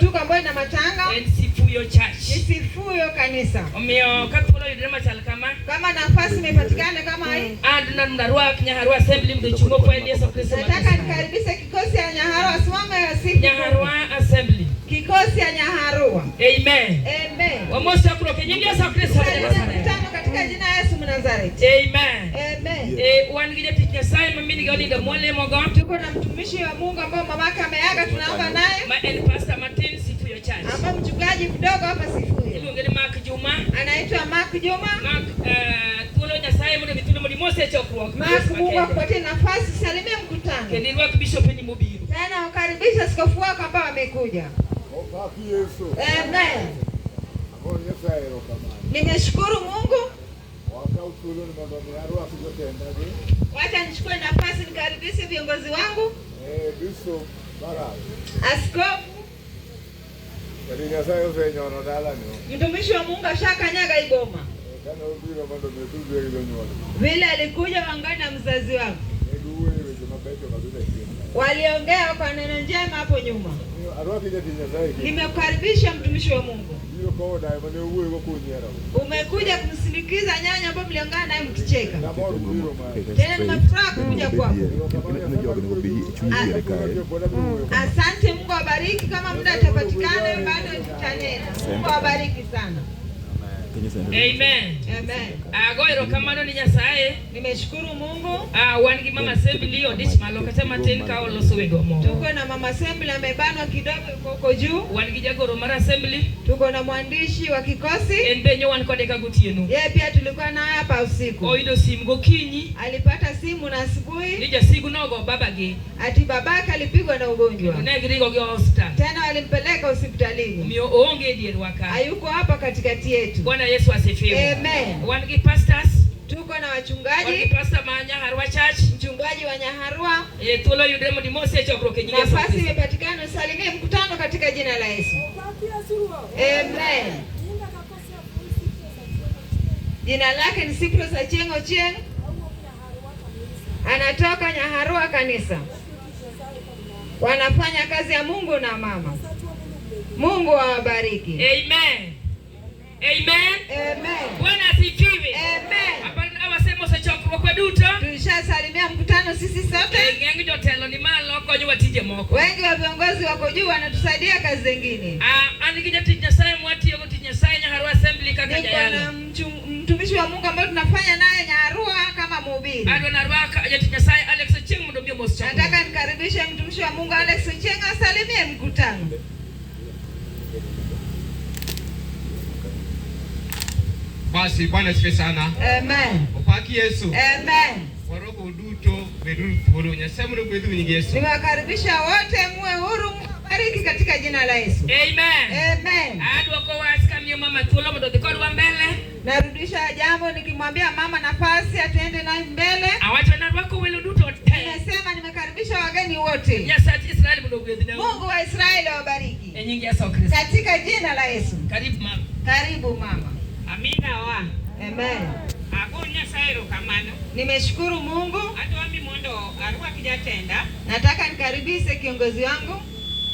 Tuko ambayo ina matanga En Sifuyo Church. Isifuyo kanisa. Omiyo ka thuolo oyudore machal kama, Kama nafasi imepatikana kama hii, an narwak Nyaharwa Assembly mondo ochung' ofweny Yesu Kristo ma nataka Nyasaye. nikaribishe kikosi ya Nyaharua wasimame wasifu. Nyaharwa Assembly. Kikosi ya Nyaharua. Amen. Amen. Wamos chokruok e nying Yesu Kristo ma Salimia Nazareth. mkutano katika jina la Yesu Mnazareti. Amen. Amen. Wan gi jatich Nyasaye ma min gi onindo mwalemogo Tuko na mtumishi wa Mungu ambao mamake ameaga, tunaomba naye ma en Pastor Martin Sifuyo Church. ambao mchungaji mdogo hapa Sifuyo Iluonge ni Mark Juma. anaitwa Mark Juma. Mark, thuolo Nyasaye mondo mi thuolo mondo imose e chokruok. Mark, Mungu akupatie nafasi, salimia mkutano Kendo irwak bishopeni mobiro. tena, ukaribisha askofu wako ambao amekuja. Opaki Yesu. Amen. Ago Nyasaye erokamano. Nimeshukuru Mungu. Wakaw thuolo ni mondo mi arwak jotendagi. Wacha nichukue nafasi nikaribishe viongozi wangu, Bishop Barak. askofu, Kendo Nyasaye osenyono dalani. mtumishi wa Mungu ashakanyaga Igoma. Kane obiro mondo mi otudre gi jonyuolne. Vile alikuja wangana na mzazi wangu, Ne giwuoyo weche mabecho kabisa e chien. waliongea kwa neno njema hapo nyuma. Omiyo arwaki jatich Nyasaye kendo. Nimekukaribisha mtumishi wa Mungu, Biro kowo dayo mane owuoyogo kunyiero. umekuja kumsindikiza nyanya ambayo mliongana naye mkicheka. Namor biro mare. Tena nimefuraha kukuja kwako. Asante, Mungu awabariki. Kama muda atapatikana bado tutanena. Mungu awabariki sana. Amen. Amen. Ago erokamano ni Nyasaye. Nimeshukuru Mungu. Wan gi Mama Assembly odich malo kata matin ka oloso wendwa moro. Tuko na mama Assembly amebanwa kidogo, yuko huko juu. Wan gi jagoro mar Assembly, Tuko na mwandishi wa kikosi, en be nyo wan kode ka gotieno. yeye pia tulikuwa naye hapa usiku. Oyudo sim gokinyi Alipata simu na asubuhi ni jasigu nogo babagi ati babake alipigwa na ugonjwa, ne giringo gi osiptal. tena walimpeleka hospitalini, Omiyo oonge e dierwa ka. hayuko hapa katikati yetu. Bwana Yesu asifiwe. Amen. Wan gi pastors, Tuko na wan gi wachungaji, pastor ma Nyaharwa Church. mchungaji wa Nyaharua. Thuolo yudre mondo imose e chokruok e nying Yesu Nafasi Kristo. imepatikana, usalimie mkutano katika jina la Yesu. Amen. Jina lake ni Cyprus Achieng' Ochieng', anatoka Nyaharua kanisa. Wanafanya kazi ya Mungu na mama. Mungu awabariki. Amen. Amen. Amen. Bwana asifiwe. Amen. Aparo awasemo chokruok waduto. Tulishasalimia mkutano sisi sote. Ng'eny jotelo ni malo konyowa tije moko. Wengi wa viongozi wako juu wanatusaidia kazi zingine. An gi jatich Nyasaye mwatiyogo tich Nyasaye Nyaharwa Assembly kaka Niko na jayalo. mtumishi wa Mungu ambaye tunafanya naye Nyaharua kama mhubiri. Adwa narwak jatich Nyasaye Alex Ochieng' mondo obi omos chokruok. Nataka nikaribishe mtumishi wa Mungu Alex Ochieng' asalimie mkutano. Basi Bwana asifiwe sana. Amen. Opaki Yesu. Amen. Warwako duto beduru thuolo. Nyasaye mondo ogwedhu nying Yesu. Niwakaribisha wote muwe huru, Mungu awabariki katika jina la Yesu. Amen. Amen. Adwoko wach kamiyo mama thuolo mondo odhi kodwa mbele. Narudisha jambo nikimwambia mama nafasi atuende naye mbele. Awacho narwako welo duto te. Nimesema nimekaribisha wageni wote. Nyasach Israel mondo ogwedhna. Mungu wa Israeli awabariki E nying Yesu Kristo. katika jina la Yesu. Karibu mama. Karibu mama. Amina wa. Amen. Ago Nyasaye erokamano. Nimeshukuru Mungu. Adwa mi mondo arwak jatenda Nataka nikaribishe kiongozi wangu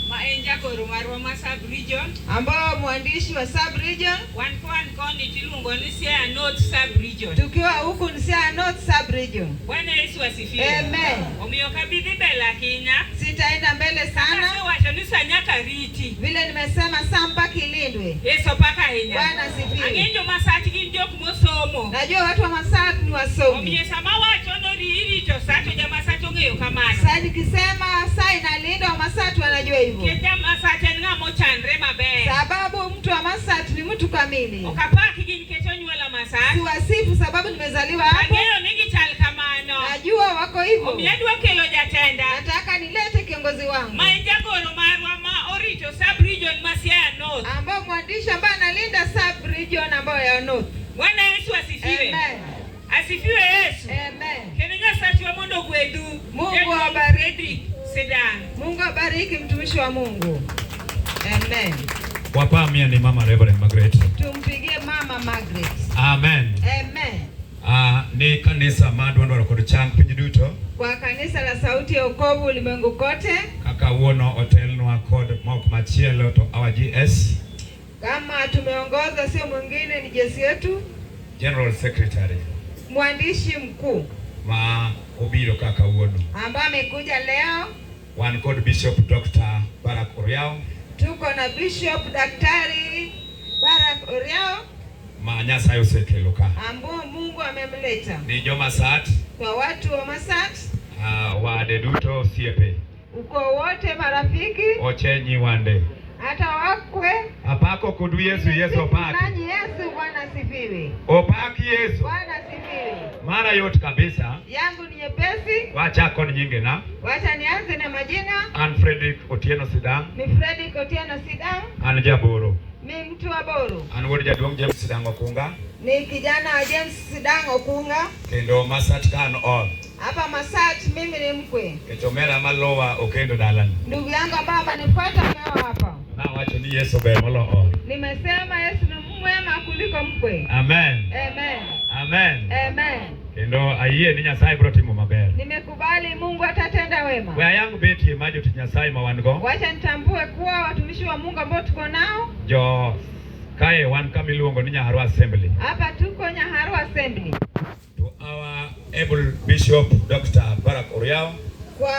ma en jagoro marwa ma sub region. ambao mwandishi wa sub region, Wan kwan koni tiluongo ni Siaya North sub region. tukiwa huku ni Siaya North sub region. Bwana Yesu asifiwe. Amen. Omiyo ok abi dhi mbele ahinya. Sitaenda mbele sana, Asewacho ni sa nyaka riti. vile nimesema saa mpaka ilindwe. Yesu pak ahinya. Bwana asifiwe. Ang'e joma sach gin jok mosomo. Najua watu wa Masaa ni wasomi. Omiyo sama awacho ni irito sa to jamasach ong'eyo kamano. Saa nikisema saa inalindwa, Wamasatu wanajua hivyo, Nikech jamasach en ng'ama ochanre maber. sababu mtu wa Masatu ni mtu kamili. Ok apakgi nikech onyuola Masach. Siwasifu sababu nimezaliwa hapo, Ang'eyo ni gichal kamano. najua wako hivyo. Omiyo adwa kelo jatenda Nataka nilete kiongozi wangu ma en jagoro marwa ma orito sub region ma Siaya North. ambao mwandishi ambaye analinda sub region ambayo ya North. Bwana Yesu asifiwe. Amen. Asifiwe Yesu. Amen. Kendo Nyasachwa mondo ogwedhu. Mungu Jaduong' awabariki. Frederick Sedan. Mungu abariki mtumishi wa Mungu. Amen. Wapamia ni Mama Reverend Margaret. Tumpigie mama Margaret. Amen. Amen. Ni kanisa ma dwaro kod chang piny duto. Kwa kanisa la Sauti ya Wokovu ulimwengu kote. Kaka wuono otelnwa kod mok machielo to our GS. Kama tumeongoza sio mwingine ni GS yetu. General Secretary. Mwandishi mkuu. Ma obiro kaka wuono. Ambaye amekuja leo. Wan kod Bishop Dr. Barak Oriao. Tuko na Bishop Daktari Barak Oriao. Ma Nyasaye osekelo ka. Ambao Mungu amemleta. Ni jo Masat. Kwa watu wa Masat. Wade duto osiepe. Uko wote marafiki. Ochenyi wande. Hata wakwe. Apako kodu Yesu, Yesu opaki. Nanyi Yesu, Bwana asifiwe. Opaki Yesu. Bwana asifiwe. Mara yote kabisa. Yangu ni nyepesi. Wacha kod nyinge na. Wacha nianze na majina. An Frederick Otieno Sidang. Ni Frederick Otieno Sidang. An Jaboro. Mi mtu wa Boro. An wuod jaduong' James Sidang Okunga. Ni kijana wa James Sidang Okunga. Kendo Masat ka an ol. Hapa Masat mimi ni mkwe. Nikech omera malowa okendo dalani. Ndugu yangu ambaye amenifuata ameoa hapa. Nawacho ni Yesu ber molo ol. Nimesema Yesu ni mwema kuliko mkwe. Amen. Amen. Amen. Amen. Kendo ayie ni Nyasaye biro timo maber. Nimekubali Mungu atatenda wema. We ayang betie ma jotich Nyasaye ma wan go. Wacha nitambue kuwa watumishi wa Mungu ambao tuko nao. Jo kae wan kama iluongo ni Nyaharwa Assembly. Hapa tuko Nyaharwa Assembly. To our able Bishop Dr. Barak Oriao. Kwa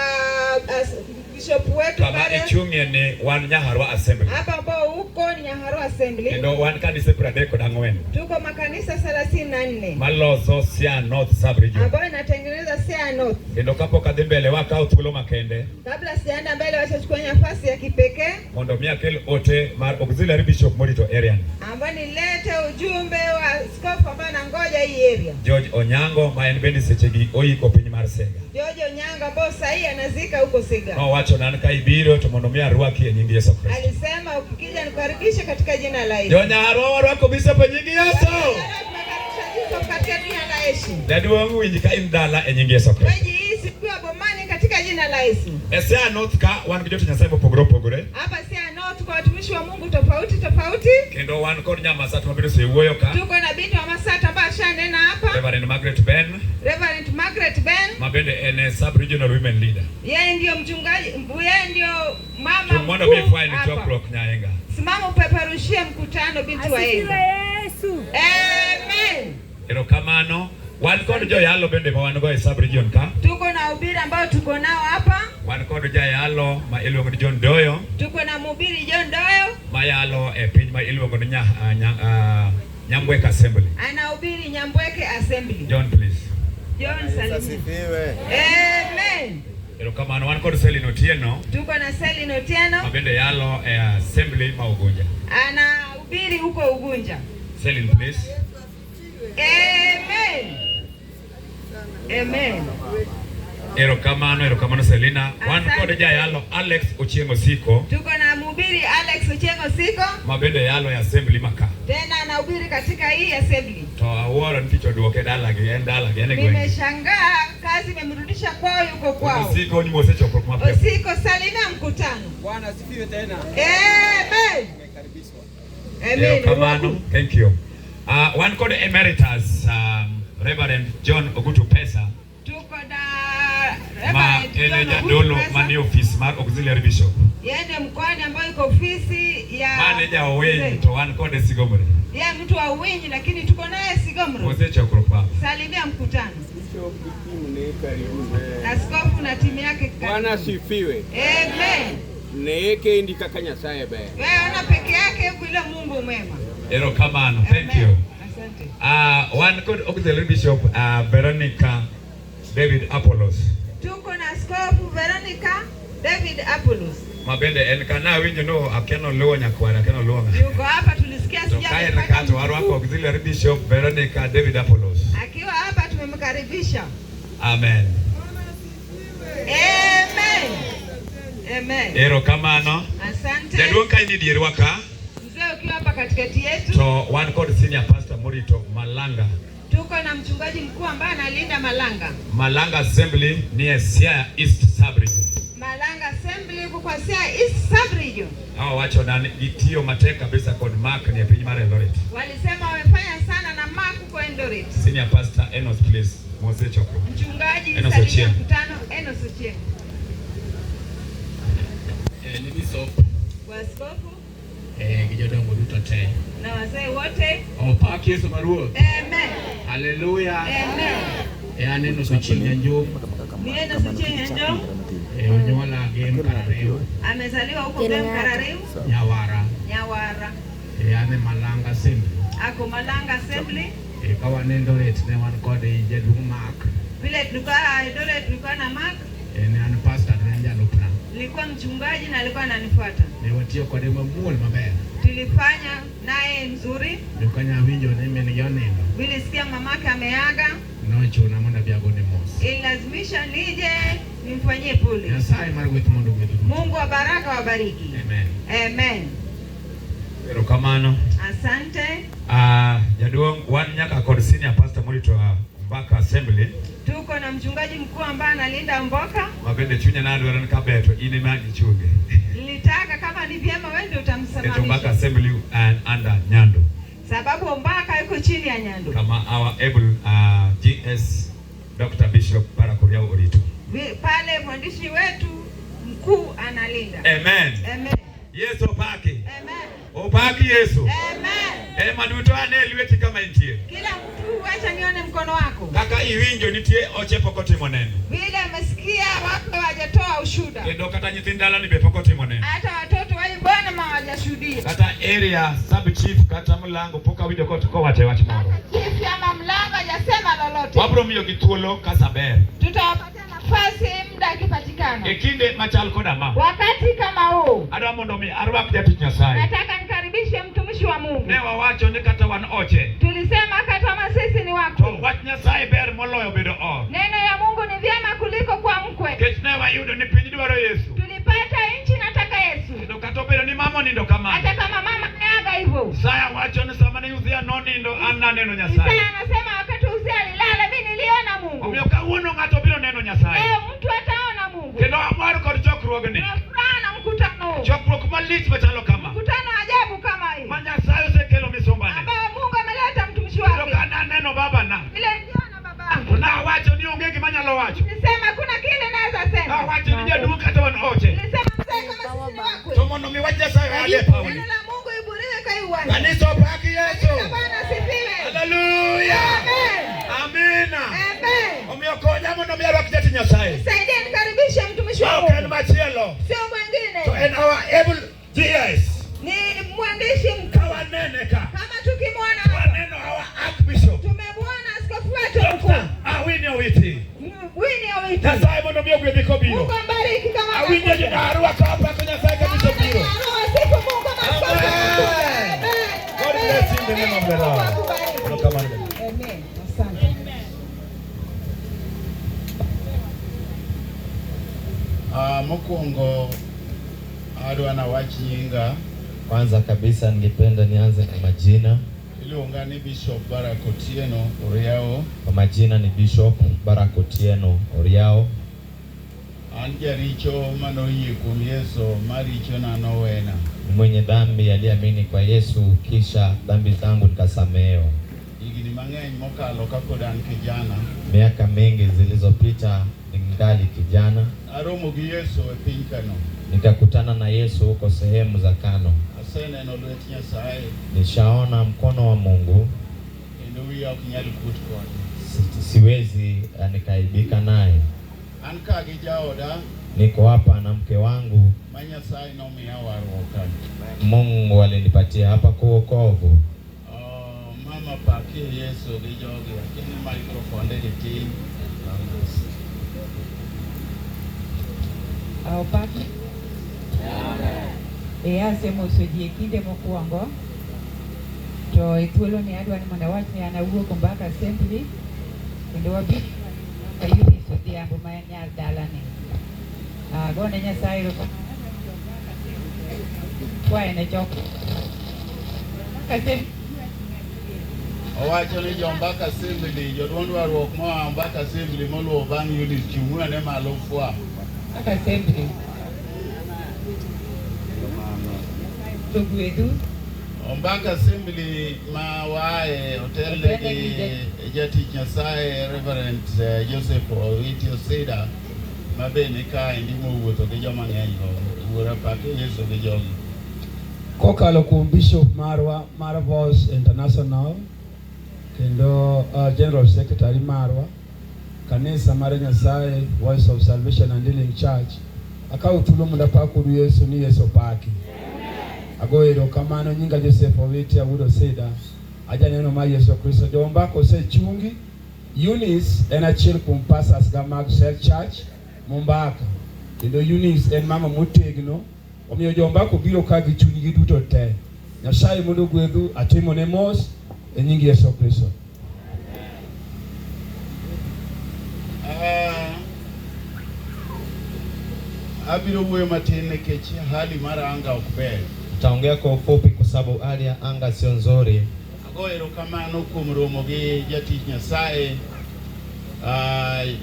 bishop wetu Kama ichung'ie ni wan Nyaharwa Assembly. Hapa ambao uko ni Nyaharwa Assembly. Kendo wan kanise 34. Tuko makanisa 34. Maloso Siaya North Sub-Region. Ambayo inatengeneza Siaya North. Kendo kapok adhi mbele wakaw thuolo makende. Kabla sijaenda mbele wacha chukua nafasi ya kipekee. Mondo mi akel ote mar Auxiliary Bishop morito area ni. Ambayo nilete ujumbe wa askofu ambaye anangoja hii area. George Onyango ma en bende sechegi oiko piny mar Sega. George Onyango ambao sasa anazika huko Sega. Nowacho nan ka ibiro to mondo mi arwaki e nying Yesu Kristo. Alisema ukikija nikukaribishe katika jina la Yesu. Jo Nyaharwa warwako bishop e nying Yesu. Tumekaribisha katika jina la Yesu. Jaduong' winj ka in dala e nying Yesu Kristo. Wejihisi ukiwa bomani katika jina la Yesu. E Siaya North ka wan gi jotich Nyasaye mopogore opogore. Hapa Siaya North kwa watumishi wa Mungu tofauti tofauti. Kendo wan kod Nyamasat mabende osewuoyo ka. Tuko na binti wa Masat ambaye ashanena hapa. Reverend Margaret Ben. Reverend Margaret Ben. Ma bende en sub regional women leader. Yeye ndio mchungaji, yeye ndio mama Mondo mi mkuu fweny hapa. chokruok Nyaenga. Simama upeperushie mkutano binti wa Enga. Yesu. Amen. Erokamano. Wan kod joyalo bende ma wan go e sub region ka. Tuko na ubiri ambao tuko nao hapa. Wan kod jayalo ma iluongo ni John Doyo. Tuko na mhubiri John Doyo. Mayalo e piny ma iluongo ni Nyambwek Assembly. Anahubiri Nyambweke Assembly. John, please. John salimia. Asifiwe. Amen. Erokamano. Wan kod Selin Otieno. Tuko na Selin Otieno. Ma bende yalo e assembly ma Ugunja. Anahubiri huko Ugunja. Selin, please. Amen. Amen. Erokamano, erokamano Selina. Wan kod jayalo Alex Ochieng' Osiko. Tuko na mhubiri Alex Ochieng' Osiko. Ma bende yalo e assembly ma ka. Tena anahubiri katika hii assembly. To awuoro ni tich oduoke dalagi, en dalagi, en e gweng'. Nimeshangaa kazi imemrudisha kwao, yuko kwao. Osiko onyimo chokruok mapiyo. Osiko, salimia mkutano. Bwana asifiwe tena. Amen. Nimekaribishwa. Amen. Erokamano, thank you. Wan kod emeritus Reverend John Ogutu Pesa. Tuko na Ma Reverend en John jadolo Ogutu Pesa. manie ofis mar Auxiliary Bishop. Yeye ndiye mkoani ambayo iko ofisi ya Mane ja Owiny to wan kode Sigomre. Yeye mtu wa Uwinyi lakini tuko naye Sigomro. Mose chokruok baba. Salimia mkutano. Bishop gi timu ne karibu. Askofu na timu yake. Bwana asifiwe. Amen. Neye kendi kaka Nyasaye ber. Wewe ona peke yake vile Mungu mwema. Erokamano, thank Amen. you. Asante. Wan kod Auxiliary Bishop Veronica David Apollos. Tuko na Askofu Veronica David Apollos. Ma bende en ka nawinjo no akia noluwo nyakwara, akia noluwo ng'a. Yuko hapa tulisikia To ka en ka to warwako Auxiliary Bishop Veronica David Apollos. Akiwa hapa tumemkaribisha. Amen. Amen. Amen. Erokamano. Asante. Jaduong' ka in e dierwa ka Mzee ukiwa hapa katikati yetu. To wan kod senior pastor morito Malanga. Tuko na mchungaji mkuu ambaye analinda Malanga. Malanga Assembly ni e Siaya East Sub-Region. Malanga Assembly huko kutoka kwa Siaya East Sub Region. Hawa wacho na gitiyo matek kabisa kod Mark ni e piny mar Eldoret. Walisema wamefanya sana na Mark huko Eldoret. Senior Pastor Enos, please. Mose chokruok. Mchungaji Enos salimia Ochieng. mkutano Enos Ochieng. Ni bishop Waskofu gi jodongo duto te. Na wazee wote. Opak Yesu ma Ruoth. Amen. Haleluya. Amen. An Enos Ochieng Nyanjom. Ni Enos Ochieng Nyanjom. Onyuola Gem Karariu. Amezaliwa huko Gem Karariu. Nyawara. Nyawara. An e Malanga Assembly. Ako Malanga Assembly. Ka wan Eldoret ne wan kod jaduong' Mark. Vile tulikuwa Eldoret tulikuwa na Mark. Ne an pastor to ne en jalupna. Nilikuwa mchungaji na alikuwa ananifuata. Ne watiyo kode mamuol maber. Tulifanya naye mzuri. To kanya awinjo ni min gi onindo. Nilisikia mamake ameaga, Nochuna mondo abi agone mos. ililazimisha nije nimfanyie pole. Nyasaye mar gweth mondo ogwedhu duto. Mungu wa baraka wabariki. Amen. Amen. Erokamano. Asante. Jaduong' wan nyaka kod senior pastor morito Ombaka Assembly. Tuko na mchungaji mkuu ambaye analinda Mboka. Ma bende chunya nadwaro ni kaber to in ema ichunge. Nilitaka kama ni vyema wewe ndio Nikech Ombaka utamsimamisha. Assembly and under Nyando. Sababu Ombaka yuko chini ya Nyando. Kama our able GS Dr. Bishop Barak Oriaw orito. Pale mwandishi wetu mkuu analinda. Amen. Amen. Yesu opaki. Amen. Opaki Yesu. Amen. Ema duto ane lweti kama intie. Kila mtu acha nione mkono wako. Kaka iwinjo nitie oche pok otimo neno. Vile amesikia wako hawajatoa ushuhuda. Kendo kata nyithind dalani be pok otimo neno. Hata watoto wa Bwana hawajashuhudia. Kata area sub chief kata mlango pok awinjo kowacho wach moro. Chief ama mlango hajasema lolote. Wabiro miyogi thuolo ka ber. Tutawapatia nafasi muda akipatikana. E kinde machal koda ma. Wakati kama huu Adwa mondo mi arwak jatich Nyasaye. nataka nikaribishe mtumishi wa Mungu. Ne wawacho ni kata wan oche. Tulisema kama sisi ni To wakwe. wach Nyasaye ber moloyo bedo ot. Neno ya Mungu ni vyema kuliko kwa mkwe. Nikech ne wayudo ni piny dwaro Yesu. Tulipata nchi nataka Yesu. Kendo kata obedo ni mama onindo kamano. Hata kama mama ameaga hivyo. Isaya wacho ni sama ne Uzia nonindo an naneno Nyasaye. Isaya anasema wakati Uzia alilala mimi niliona Mungu. Omiyo kawuono ng'ato biro neno Nyasaye. Leo mtu ataona Mungu. Kendo amor kod chokruogni. Nina furaha na mkutano huu. Chokruok malich machalo kama. Mkutano ajabu kama hii. Ma Nyasaye osekelo misumbane. Ambao Mungu ameleta mtumishi Kendo wake. ka naneno babana. Vile niliona babangu. To nawacho ni onge gima anyalo wacho. Nilisema kuna kile naweza sema. Nawacho ni jaduong' kata wan oche. Nilisema mzee kama sisi ni wakwe. To mondo mi wach Nyasaye oyal e pawni. Neno la Mungu iburiwe kwa hii uwanja. Kanisa opaki Yesu. Bwana asifiwe. Haleluya. Amen. Amina. Amen. Omiyo konya mondo mi arwak jatich Nyasaye. Nisaidie nikaribishe mtumishi wa Ma ok en Mungu. machielo. Sio To mwingine. en our able GS. Ni mwandishi mkuu. Ka wanene ka. Kama tukimwona hapa. Waneno our Archbishop. Tumemwona askofu wetu mkuu. Dr. Awini Owiti. Winnie Owiti. Nyasaye mondo mi ogwedhi kobiro. Mungu ambariki kama Awinjo jodarua ka wapako Nyasaye ka bishop biro. Sifu Mungu kama askofu mkuu. Amen. Amen. God bless you in the name of the Mungu Lord. akubariki. Erokamano. Amen. Asante. Mokwongo adwa nawach nyinga. Kwanza kabisa ningependa nianze na majina. Iluonga ni Bishop Barak Otieno Oriawo. Kwa majina ni Bishop Barak Otieno Oriawo. An jaricho manoyie kuom Yesu ma richona nowena. Ni mwenye dhambi aliyeamini kwa Yesu kisha dhambi zangu nikasamehewa. Higni mang'eny mokalo kapod an kijana, Miaka mingi zilizopita ningali kijana, aromo gi Yesu e piny Kano. nikakutana na Yesu huko sehemu za Kano. Aseneno lwet Nyasaye Nishaona mkono wa Mungu, kendo wiya ok nyal kuot kode. Siwezi nikaibika naye. An ka gi jaoda Niko hapa na mke wangu, ma Nyasaye nomiya warruok ka. Mungu alinipatia hapa kwa wokovu. Oh, mama pakie Yesu gi jogi, akia ni microphone gi tin. Opaki. E asemoso ji e kinde mokwongo to e thuoloni adwa ni mondo awach ni an awuok Ombaka Assembly kendo wabiro ka Eunice Odhiambo ma en nyar dalani. Agone Nyasaye erokamano kwa en e chokruok. Ombaka Assembly Owacho ni jo Ombaka Assembly, joduond warruok moa Ombaka Assembly moluwo bang' Eunice chung' ane malo fwa. Ombaka Assembly. mondo ogwedhu. Ombaka Assembly ma waaye otelne gi jatich Nyasaye Reverend Joseph Owiti Osida ma be ni kaendi mowuotho gi joma ng'eny go. Wuora pake Yesu gi jogi. Kokalo kuom bishop marwa mar Voice International kendo General Secretary marwa kanisa mar Nyasaye Voice of Salvation and Healing Church, akawo thuolo mondo apak kodu Yesu ni Yesu opaki. Agoyo erokamano nyinga Joseph Owiti Awuod Osida, ajaneno mar Yesu Kristo. Jo Ombaka osechungi. Eunice en achiel kuom pastors ga mag Cell Church Mombaka. Kendo Eunice en mama motegno, omiyo jo Ombaka obiro ka gi chunygi duto te. Nyasaye mondo ogwedhu, atimone mos e nying Yesu Kristo. Abiro wuoyo matin nikech hali mar anga ok ber. Nitaongea kwa ufupi kwa sababu hali ya anga sio nzuri. Ago erokamano kuom romo gi jatich Nyasaye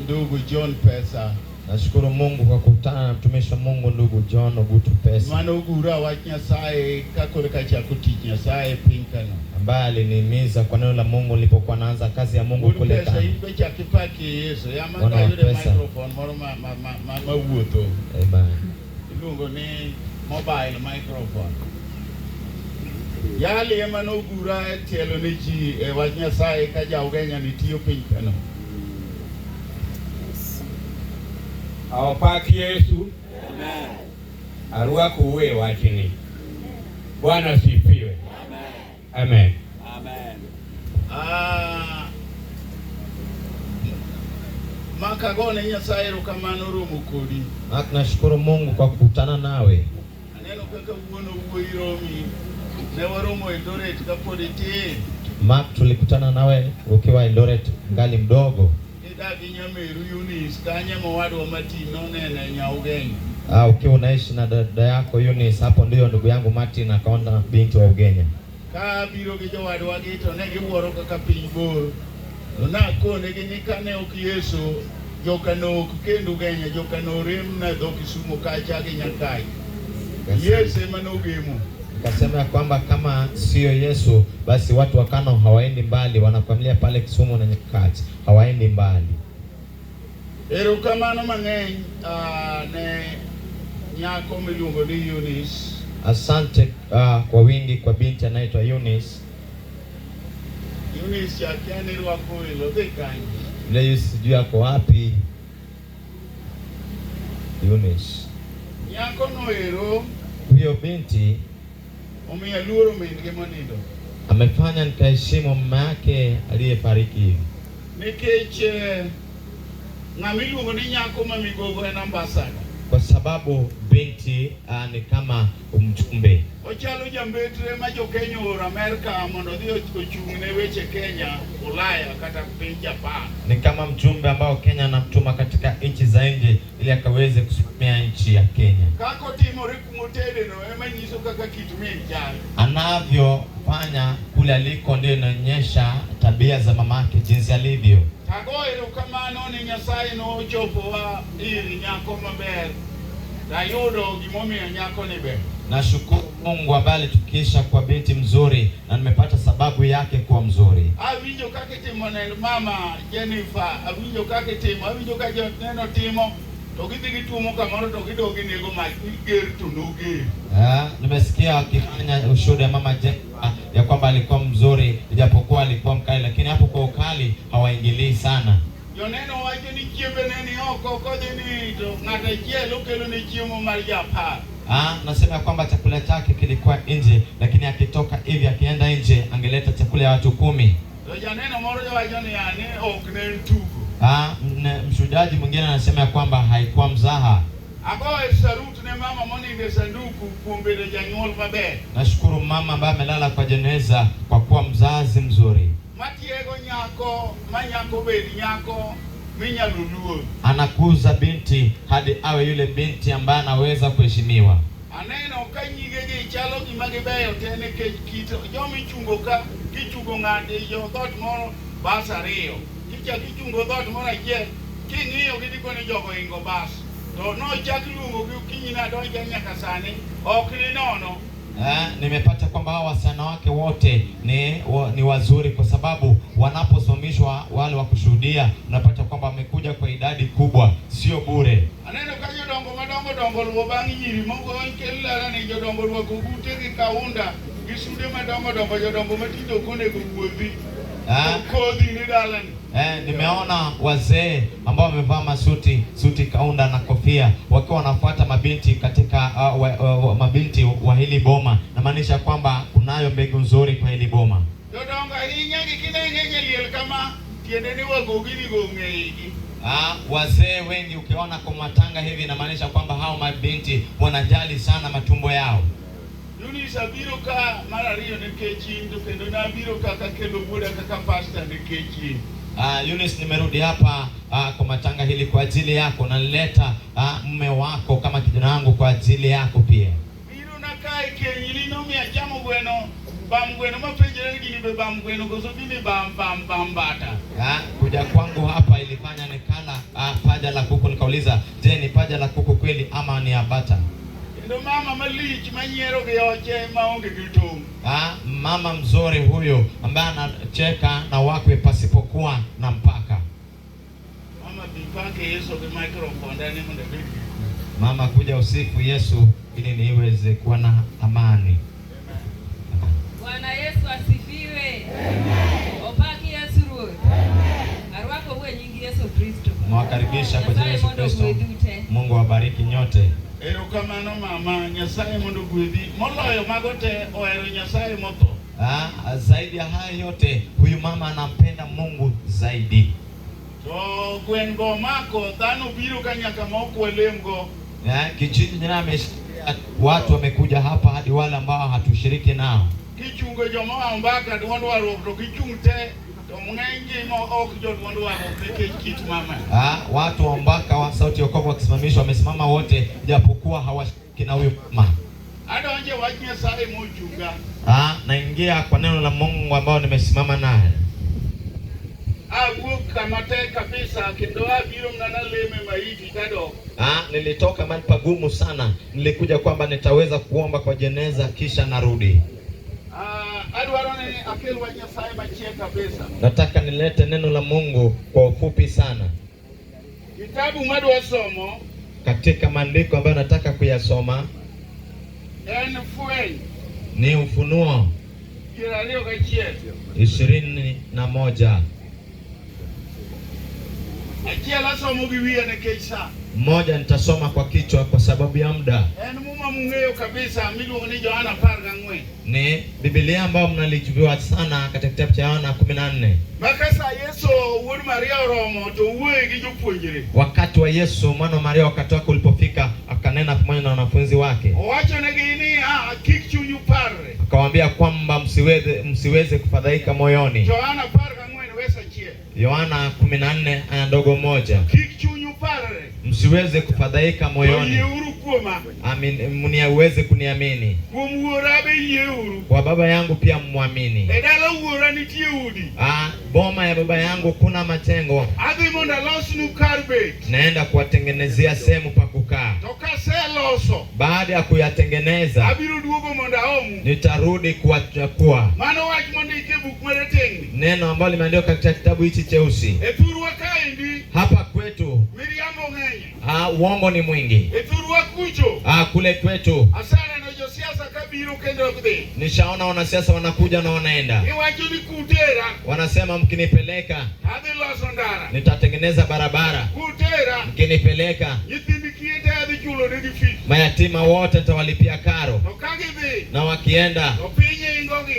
ndugu John Pesa. Nashukuru Mungu kwa kukutana na mtumishi wa Mungu ndugu John Ogutu Pesa. Mano ogura wach Nyasaye ka koro ka chako tich Nyasaye e piny Kano. Ambaye alinihimiza kwa neno la Mungu nilipokuwa naanza kazi ya Mungu Wuod kule Pesa Kano. in be chak ipakie Yesu. Yama Mwana ka wa yude Pesa. microphone moro ma wuotho. Amen. Iluongo ni mobile microphone. Yali ema nogura e tielo ne ji e wach Nyasaye ka ja Ugenya ni tiyo piny Kano. Opak Yesu. Arwakou e wachni. Bwana asifiwe. Amen. Maka agone Nyasaye erokamano romo kodi. Mark, nashukuru Mungu kwa kukutana nawe. Aneno kaka wuono wuoyi romi. Ne waromo Eldoret kapod itin. Mark, tulikutana nawe ukiwa Eldoret ngali mdogo. Idagi nyameru Eunice kanye mowadwa matin nonene Nyaugenya. Ukiwa unaishi na dada yako Eunice, hapo ndio ndugu yangu Martin akaona binti wa Ugenya. Ka biro gi jowadwa gi to ne giwuoro kaka piny bor. To nakonegi ni kane ok Yesu, joka no ok kend Ugenya, joka no rem na dho Kisumu kacha gi Nyakai. Yesu ema nogemo. Nikasema ya kwamba kama sio Yesu basi watu wa Kano hawaendi mbali, wanakwamilia pale Kisumu na Nyakach, hawaendi mbali. Erokamano mang'eny ne nyako miluongo ni Eunice. Asante kwa wingi kwa binti anaitwa Eunice. Eunice akia ni rwako welo dhi kanye. Yule Eunice sijui ako wapi. Eunice. Nyako no ero Huyo binti omiyo aluoro min gi monindo. amefanya nikaheshimu mama yake aliyefariki. Nikech ng'ama iluongo ni nyako ma migogo en ambassador. Kwa sababu binti ni kama mjumbe. Ochalo jambetre ma jo Kenya ooro Amerka mondo odhi ochung' ne weche Kenya, Ulaya kata piny Japan. Ni kama mjumbe ambao Kenya anamtuma katika nchi za nje ili akaweze kusimamia nchi ya Kenya. Kaka otimore kumotedeno ema nyiso kaka kit min chal. Anavyofanya kule aliko ndio inaonyesha tabia za mamake jinsi alivyo. Tago erokamano ni Nyasaye nochopowa ir nyako maber. Tayudo gimomiyo nyako ni ber. Nashukuru Mungu ambaye alitukisha kwa binti mzuri na nimepata sababu yake kuwa mzuri. Awinjo kaka itimo ne mama Jennifer, awinjo kaka itimo, awinjo ka joneno timo to gidhi gituomo kamoro to gidog ginego mach ger to noger. Nimesikia akifanya ushuhuda ya mama Jennifer ya kwamba alikuwa mzuri ijapokuwa alikuwa mkali, lakini hapo kwa ukali hawaingilii sana. Joneno wacho ni chiembe ne ni oko kodhi ni to ng'ato achiel okelo ne chiemo mar japar. Nasema kwamba chakula chake kilikuwa nje, lakini akitoka hivi akienda nje angeleta chakula ya watu 10. To janeno moro jawacho ni ani ok ne en tugo. Mshuhudaji mwingine anasema ya kwamba haikuwa mzaha. Agoyo sarut ne mama monindo e sanduku kuom bedo janyuol maber. Nashukuru mama ambaye amelala kwa jeneza kwa kuwa mzazi mzuri. Matiego nyako, ma nyako bed nyako minyalo luor. Anakuza binti hadi awe yule binti ambaye anaweza kuheshimiwa. Aneno ka nyigegi chalo gima gibeyo te nikech kit joma ichungo ka kichungo ng'ato jo dhoot moro bas ariyo kichako ichungo dhoot moro achiel king'iyo gidiko ni jogo oingo bas to nochak luongogi okinyi nadonjo nyaka sani ok ni nono. Nimepata kwamba hawa wasichana wake wote ni wazuri kwa sababu wanaposimamishwa wale wa kushuhudia, unapata kwamba wamekuja kwa idadi kubwa, sio bure. Aneno ka jodongo madongo dongo luwo bang' nyiri moko kel lara ni jodongo rwako ogute gi kaunda gi sude madongo dongo jodongo matindo ok onego wuothi. Kodhi ni dalani. Nimeona wazee ambao wamevaa masuti suti kaunda na kofia wakiwa wanafuata mabinti katika mabinti wa hili boma, namaanisha kwamba kunayo mbegu nzuri kwa hili boma. Jodongo ahinya gi kineng'eny e liel kama tiende ni wagogi go ong'eygi. Wazee wengi ukiona kwa matanga hivi inamaanisha kwamba hao mabinti wanajali sana matumbo yao. Eunice abiro ka mar ariyo nikech in to kendo nabiro ka kakelo wuoda kaka pasta nikech in. Eunice, nimerudi hapa kwa matanga hili kwa ajili yako, na nileta mume wako kama kijana wangu kwa ajili yako pia. Biro na kae kenyni nomiyo achamo gweno bam gweno mapenjre ni gini be bam gweno koso gini bam bam bam bata. Kuja kwangu hapa ilifanya nikala paja la kuku, nikauliza, je, ni paja la kuku kweli ama ni ya bata? Kendo mama malich manyiero gi oche maonge gi tong'. Mama mzuri huyo ambaye anacheka na wakwe pasipokuwa na mpaka. Mama bi pake Yesu gi microphone ni mondo abed gi kwe. Mama, kuja usifu Yesu ili niweze kuwa na amani. Bwana Yesu asifiwe. Opaki Yesu Ruoth. Arwakou e nying Yesu Kristo. Nawakaribisha kwa jina la Nyasaye Yesu mondo Kristo. ogwedhu te. Mungu awabariki nyote. Erokamano mama, Nyasaye mondo ogwedhi. Moloyo mago te ohero Nyasaye motho. Zaidi ya haya yote huyu mama anampenda Mungu zaidi. To gweng' go mako dhano biro ka nyaka ma ok walemgo. Kijiji jina ameshikilia watu wamekuja hapa hadi wale ambao hatushiriki nao. Kichungo joma oa Ombaka duond warruok to gichung' te to ng'eny gi ma ok jo duond warruok nikech kit mama. Watu wa Ombaka wa Sauti ya Wokovu wakisimamishwa wamesimama wote japokuwa hawashiriki na huyu mama. Adonje wach Nyasaye mochunga. Naingia kwa neno la Mungu ambao nimesimama naye. Awuok kama tek kabisa kendo abiro mana naleme maiti tadok. Nilitoka mahali pagumu sana, nilikuja kwamba nitaweza kuomba kwa jeneza kisha narudi. Adwaro ni akel wach Nyasaye machiek kabisa. Nataka nilete neno la Mungu kwa ufupi sana. Kitabu madwa somo Katika maandiko ambayo nataka kuyasoma en Fweny ni Ufunuo 21. 21. Achiel asomo gi wiya nikech sa. Mmoja nitasoma kwa kichwa kwa sababu ya muda. En muma mung'eyo kabisa miluongo ni Yohana 14. Ni Biblia ambayo mnalijua sana katika kitabu cha Yohana 14. Maka sa Yesu wuod Maria oromo to wuoye gi jopuonjre. Wakati wa Yesu mwana wa Maria wakati wake ulipofika, akanena pamoja na wanafunzi wake, Owachonegi niya kik chunyu parre. akawaambia kwamba msiweze kufadhaika moyoni. Yohana 14 wes achiel. Yohana 14 aya ndogo 1. Kik chunyu parre. Msiweze kufadhaika To moyoni. yieuru kuoma. Amin, mniweze kuniamini. Kuom wuora be yieuru. Kwa baba yangu pia mwamini. E dala wuora nitie udi. Boma ya baba yangu kuna matengo. Adhi mondo alosnu kar bet. Naenda kuwatengenezea sehemu pa kukaa. To kaseloso, Baada ya kuyatengeneza, abiro duogo mondo aomu. nitarudi kuwachukua. Mano wach mondiki e buk marateng'ni. Neno ambalo limeandikwa katika kitabu hichi cheusi. E thurwa kaendi, Hapa kwetu miriambo ng'eny. Uongo ni mwingi. E thurwa kucho, Kule kwetu aseneno josiasa kabiro kendo dhi. nishaona wanasiasa wanakuja na wanaenda, Iwacho ni kutera, wanasema mkinipeleka adhi loso ndara. nitatengeneza barabara, Kutera, mkinipeleka nyithind kiye te adhi chulo negi fee. mayatima wote nitawalipia karo, To ka gidhi, na wakienda to piny ingogi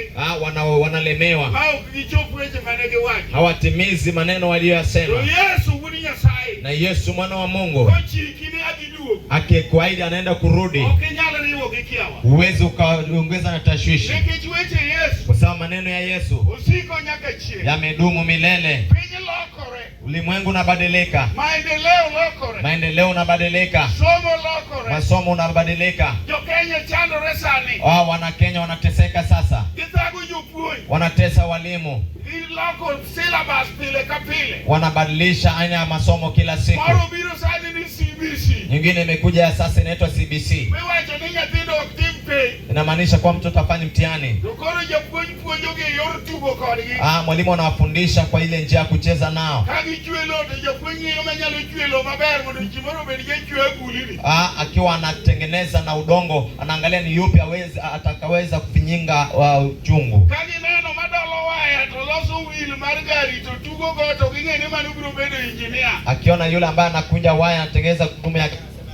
wanalemewa, ma ok gichop weche mane giwacho. hawatimizi maneno To waliyoyasema. Yesu wuod Nyasaye Na Yesu mwana wa Mungu kochiki ni adhi duogo, akikuahidi anaenda kurudi, ok inyal riwo gi kiawa. huwezi ukaongeza na tashwishi, Nikech weche Yesu kwa sababu maneno ya Yesu osiko nyaka chieng'. yamedumu milele. Piny lokore, Ulimwengu unabadilika, maendeleo lokore, maendeleo unabadilika, somo lokore, masomo unabadilika. Jo-Kenya chandore sani, Wana Kenya wanateseka sasa, githago jopuonj, wanatesa walimu, giloko syllabus pile ka pile. wanabadilisha aina ya masomo kila siku. Moro biro sani ni CBC, Nyingine imekuja ya sasa inaitwa CBC, miwacho ni nyithindo ok tim penj. Inamaanisha kuwa mtoto afanye mtihani. To koro japuonj puonjogi e yor tugo kodgi. Mwalimu anawafundisha kwa ile njia ya kucheza nao. Ka gichwe lo to japuonj ng'iyo manyalo chwe lo maber mondo chieng' obed jachwe agulini. Akiwa anatengeneza na udongo, anaangalia ni yupi aweza atakaweza kufinyinga chungu. Ka gineno madolo waya to loso wil mar gari to tugo go to ging'e ni mano biro bedo injinia. Akiona yule ambaye anakunja waya anatengeneza gurudumu ya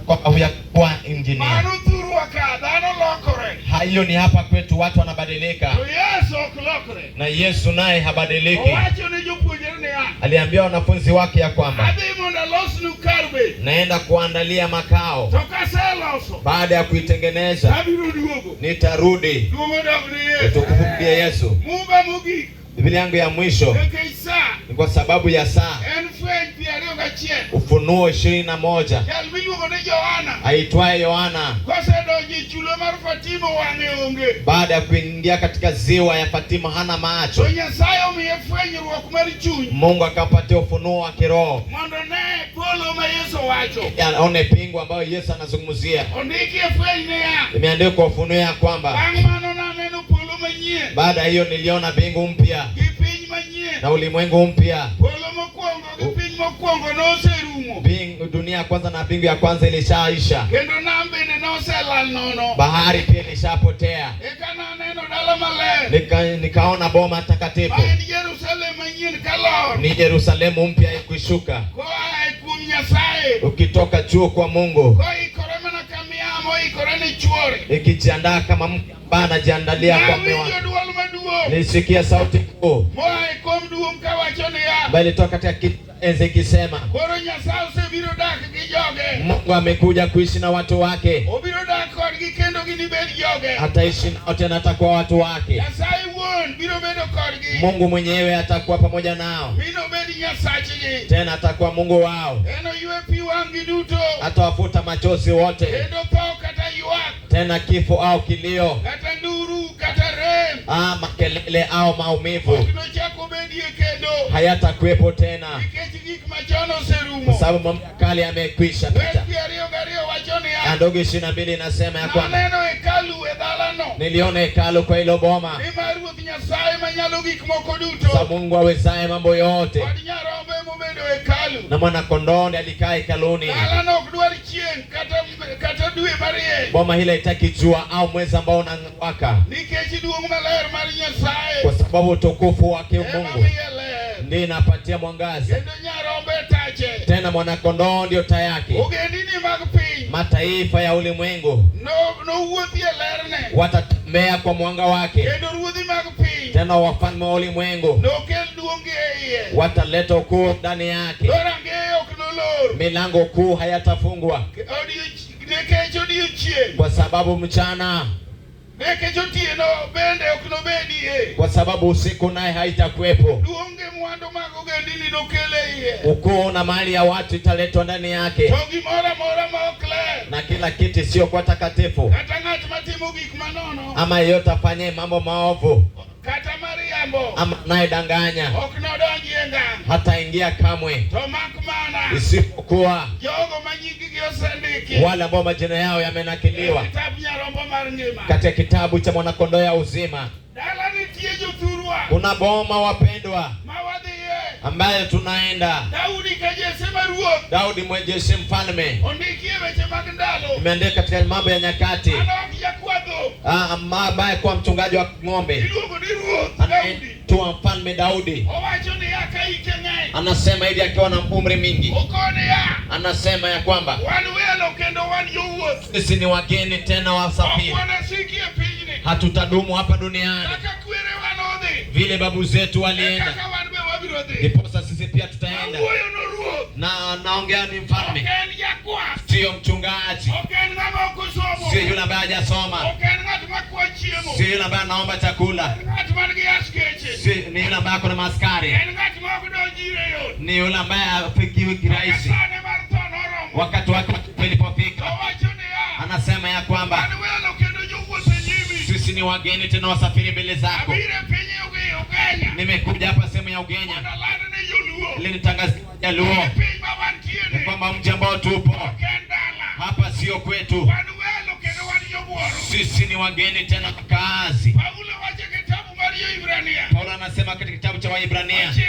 kwamba huyu kuwa injinia. Mano thurwa ka dhano lokore. Hiyo ni hapa kwetu, watu wanabadilika, To Yesu ok lokre. na Yesu naye habadiliki. Owacho ne jopuonjre niya, Aliambia wanafunzi wake ya kwamba adhi mondo alosnu kar bet. naenda kuandalia makao, To kaseloso, baada ya kuitengeneza abiro duogo. nitarudi. Duong' odog ne Yesu. Utukufu ndiye Yesu. Mumba mogik Biblia yangu ya mwisho nikech sa ni kwa sababu ya saa, en fweny 21. Ufunuo 21, Jal miluongo ni Johana aitwaye Yohana, kosedonjo e chula mar Fatimo wang'e onge. baada ya kuingia katika ziwa ya Fatima hana To macho. Nyasaye omiye fwenyruok mar chuny Mungu akampatia ufunuo wa kiroho mondo ne polo ma Yesu owacho. aone pingu ambayo Yesu anazungumzia. Ondiki e fweny niya, Imeandikwa ufunuo ya kwamba bang' mano naneno polo manyien baada ya hiyo niliona mbingu mpya gi piny manyien. na ulimwengu mpya. Polo mokwongo gi piny mokwongo noserumo Mbingu, dunia ya kwanza na mbingu ya kwanza ilishaisha, kendo nam bende noselal nono. bahari pia ilishapotea. Eka naneno dala maler Nikaona boma takatifu ma en Jerusalem manyien kalor ni Yerusalemu mpya ikishuka koa e kuom Nyasaye ukitoka juu kwa Mungu, koikore mana ka miamo oikore ne chuore. ikijiandaa kama mke ambaye anajiandalia kwa mume Nawinjo wake. dwol maduong' Nilisikia sauti kuu moa e kom duong' kawacho niya, ambayo ilitoka katika kiti cha enzi ikisema, koro Nyasaye osebiro dak gi joge, Mungu amekuja kuishi na watu wake, obiro dak kodgi kendo ginibed joge. ataishi nao tena atakuwa watu wake. Nyasaye wuon biro bedo kodgi, Mungu mwenyewe atakuwa pamoja nao, mi nobed Nyasachgi. tena atakuwa Mungu wao, Enoywe pi wang'gi duto, atawafuta machozi wote, kendo tho kata ywak, tena kifo au kilio, kata nduru, kata rem makelele au maumivu ok nochak obedie kendo, hayatakuwepo tena, nikech gik machon kwa oserumo. sababu mambo ya kale yamekwisha Wes pita. 22 wacho niya, Ndogo 22 inasema ya kwamba naneno hekalu e dalano niliona hekalu kwa hilo boma nimar Ruoth Nyasaye manyalo gik moko sa duto Mungu awezaye mambo yote, kod nyarombo emobedo hekalu. na mwana kondoo ndiye alikaa hekaluni. Dalano ok dwar chieng' kata dwe marieny, Boma hili haitaki jua au mwezi ambao unawaka, nikech duong' maler mar Nyasaye kwa sababu utukufu wake ema Mungu miye ler, ndiye inapatia mwangaza. kendo nyarombo e tache. Tena mwana kondoo ndio taa yake. Ogendini mag piny Mataifa ya ulimwengu nowuothi e lerne, watatembea kwa mwanga wake, kendo ruodhi mag piny tena wafalme wa ulimwengu nokel duong' e iye. wataleta ukuu ndani yake. Dhorangeye ok nolor Milango kuu hayatafungwa, nikech odiechieng', kwa sababu mchana, nikech otieno bende ok nobedie. kwa sababu usiku naye haitakuwepo. Duong' gi mwandu mag ogendini nokel e iye. Ukuu na mali ya watu italetwa ndani yake, To gimoro amora ma ok ler, na kila kitu isiyokuwa takatifu kata ng'at matimo gik manono, ama yeyote afanyaye mambo maovu kata mariambo, ama anayedanganya ok nodonjie ngang'. hataingia kamwe, To mak mana isipokuwa jogo ma nying-gi osendiki wale ambao majina yao yamenakiliwa e kitab nyarombo mar ngima. katika kitabu cha mwanakondoo ya uzima. Dala nitie jothurwa Kuna boma, wapendwa, ma wadhiye. ambayo tunaenda. Daudi ka Jesse ma ruoth Daudi mwejeshi mfalme, ondikie weche mag ndalo imeandika katika Mambo ya Nyakati, mane ok jakwadh dhok ambaye kuwa mchungaji wa ng'ombe iluongo ni ruoth Daudi. anaitwa mfalme Daudi. Owacho niya ka hike ng'eny, Anasema hivi akiwa na umri mingi, okoniya anasema ya kwamba wan welo kendo wan jowuoth, sisi ni wageni tena ok wasafiri, wanasiki e pinyni hatutadumu hapa duniani kaka kwerewa nodhi vile babu zetu e walienda, kaka wan be wabiro dhi. ndiposa sisi pia tutaenda. Awuoyo no ruoth, Na naongea ni ok mfalme, en jakwath, sio mchungaji, ok en ng'ama ok osomo, sio yule ambaye hajasoma, ok en ng'at makwa chiemo, sio yule ambaye anaomba chakula, en ng'at man gi askeche, sio ni yule ambaye ako na maaskari, en ng'at ma ok donj ire yot. ni yule ambaye hafikiwi kirahisi. Sane mar tho noromo, Wakati wake ulipofika, owacho niya anasema ya kwamba wan welo kendo jowuoth e nyimi, sisi ni wageni tena wasafiri mbele zako. abiro e piny Ugenya Nimekuja hapa sehemu ya Ugenya mondo aland ne joluo ili nitangazie Wajaluo ni piny ma wantieni ni kwamba mji ambao tupo ok en dala, hapa sio kwetu, wan welo kendo wan jobuoro. Sisi ni wageni tena wakaazi. Paulo wacho e kitabu mar Jo-Hibrania. Paulo anasema katika kitabu cha Waibrania 9 verse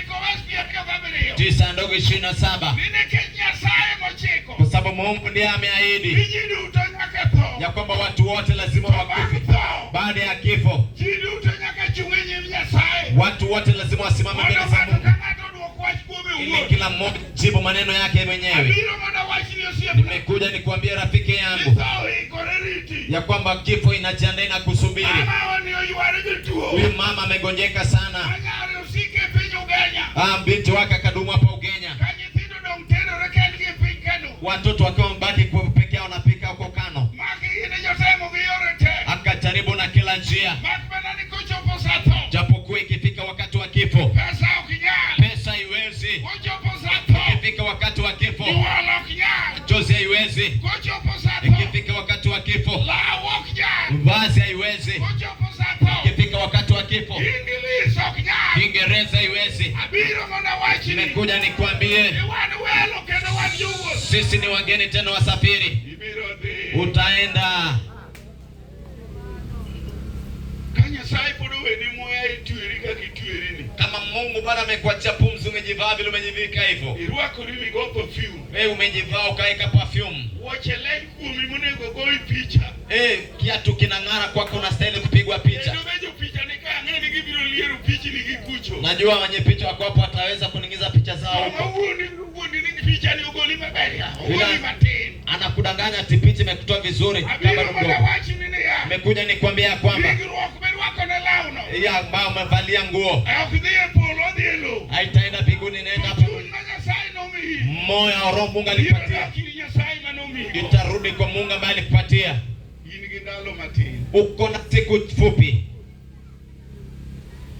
27. 9:27, Ni nikech Nyasaye mochiko. kwa sababu Mungu ndiye ameahidi Ni ji duto nyaka tho. ya kwamba watu wote lazima To bang' wakufe. tho, Baada ya kifo, ji duto nyaka chung' e nyim Nyasaye. watu wote lazima wasimame Mondo mbele za ng'ato Mungu ka ng'ato oduok wach kuome ili owuon. kila mmoja jibu maneno yake mwenyewe. Abiro mondo awachni osiepna. Nimekuja nikuambie rafiki Ni yangu tho oikore riti. ya kwamba kifo inajiandaa na kusubiri. Mama ni oyware gi tuo. Huyu mama amegonjeka sana. Anyare osike e piny Ugenya. Ah, binti wake akadumu hapa Ugenya, Ka nyithindo dong' terore kendgi e piny Kano. watoto wakiwa wamebaki kwa peke yao wanapika huko Kano. Mak gin jotemo gi yore te. Akajaribu na kila njia, Mak mana ni kochopo sa tho. japokuwa ikifika wakati wa kifo Pesa ok nyal. pesa haiwezi. Kochopo sa tho. Ikifika wakati wa kifo Juol ok nyal. chozi haiwezi. Kochopo sa tho. Ikifika wakati wa kifo Law ok nyal. vazi haiwezi. Kochopo sa tho. Ikifika wakati wa kifo English ok nyal. Kiingereza haiwezi. Abiro mondo awachni. Nimekuja nikwambie, Ni wan welo kendo wan jowuoth. sisi ni wageni tena wasafiri. Ibiro dhi. Utaenda Ka Nyasaye pod oweni muya itweri kaka itweri ni. kama Mungu Bwana amekuachia pumzi, umejivaa vile umejivika hivyo, Irwakori migo perfume. wewe umejivaa ukaweka perfume. Wuoche leny kuomi monego goyi picha. Kiatu kinang'ara kwako, unastahili kupigwa picha. Kendo be jopicha ni ka ang'e ni gibiro liero pichni gi kucho. Najua wenye picha wako hapo wataweza kuningiza picha zao Ng'ama huko. wuondi wuondi ni picha ni ogoli maber ya. Ogoli Ila- matin. Anakudanganya ati picha imekutoa vizuri kama Abiro ni mondo mdogo. awachni niya. Nimekuja nikwambia ya kwamba Ringruok mirwako ne lawno. hii ambayo umevalia nguo Ok dhi e polo odhi e lowo. haitaenda mbinguni, inaenda To hapa. chuny ma Nyasaye nomiyi. Moyo wa Roho Mungu Biro alikupatia dak ir Nyasaye manomiyigo. itarudi kwa Mungu ambaye alikupatia. In gi ndalo matin. Uko na siku fupi.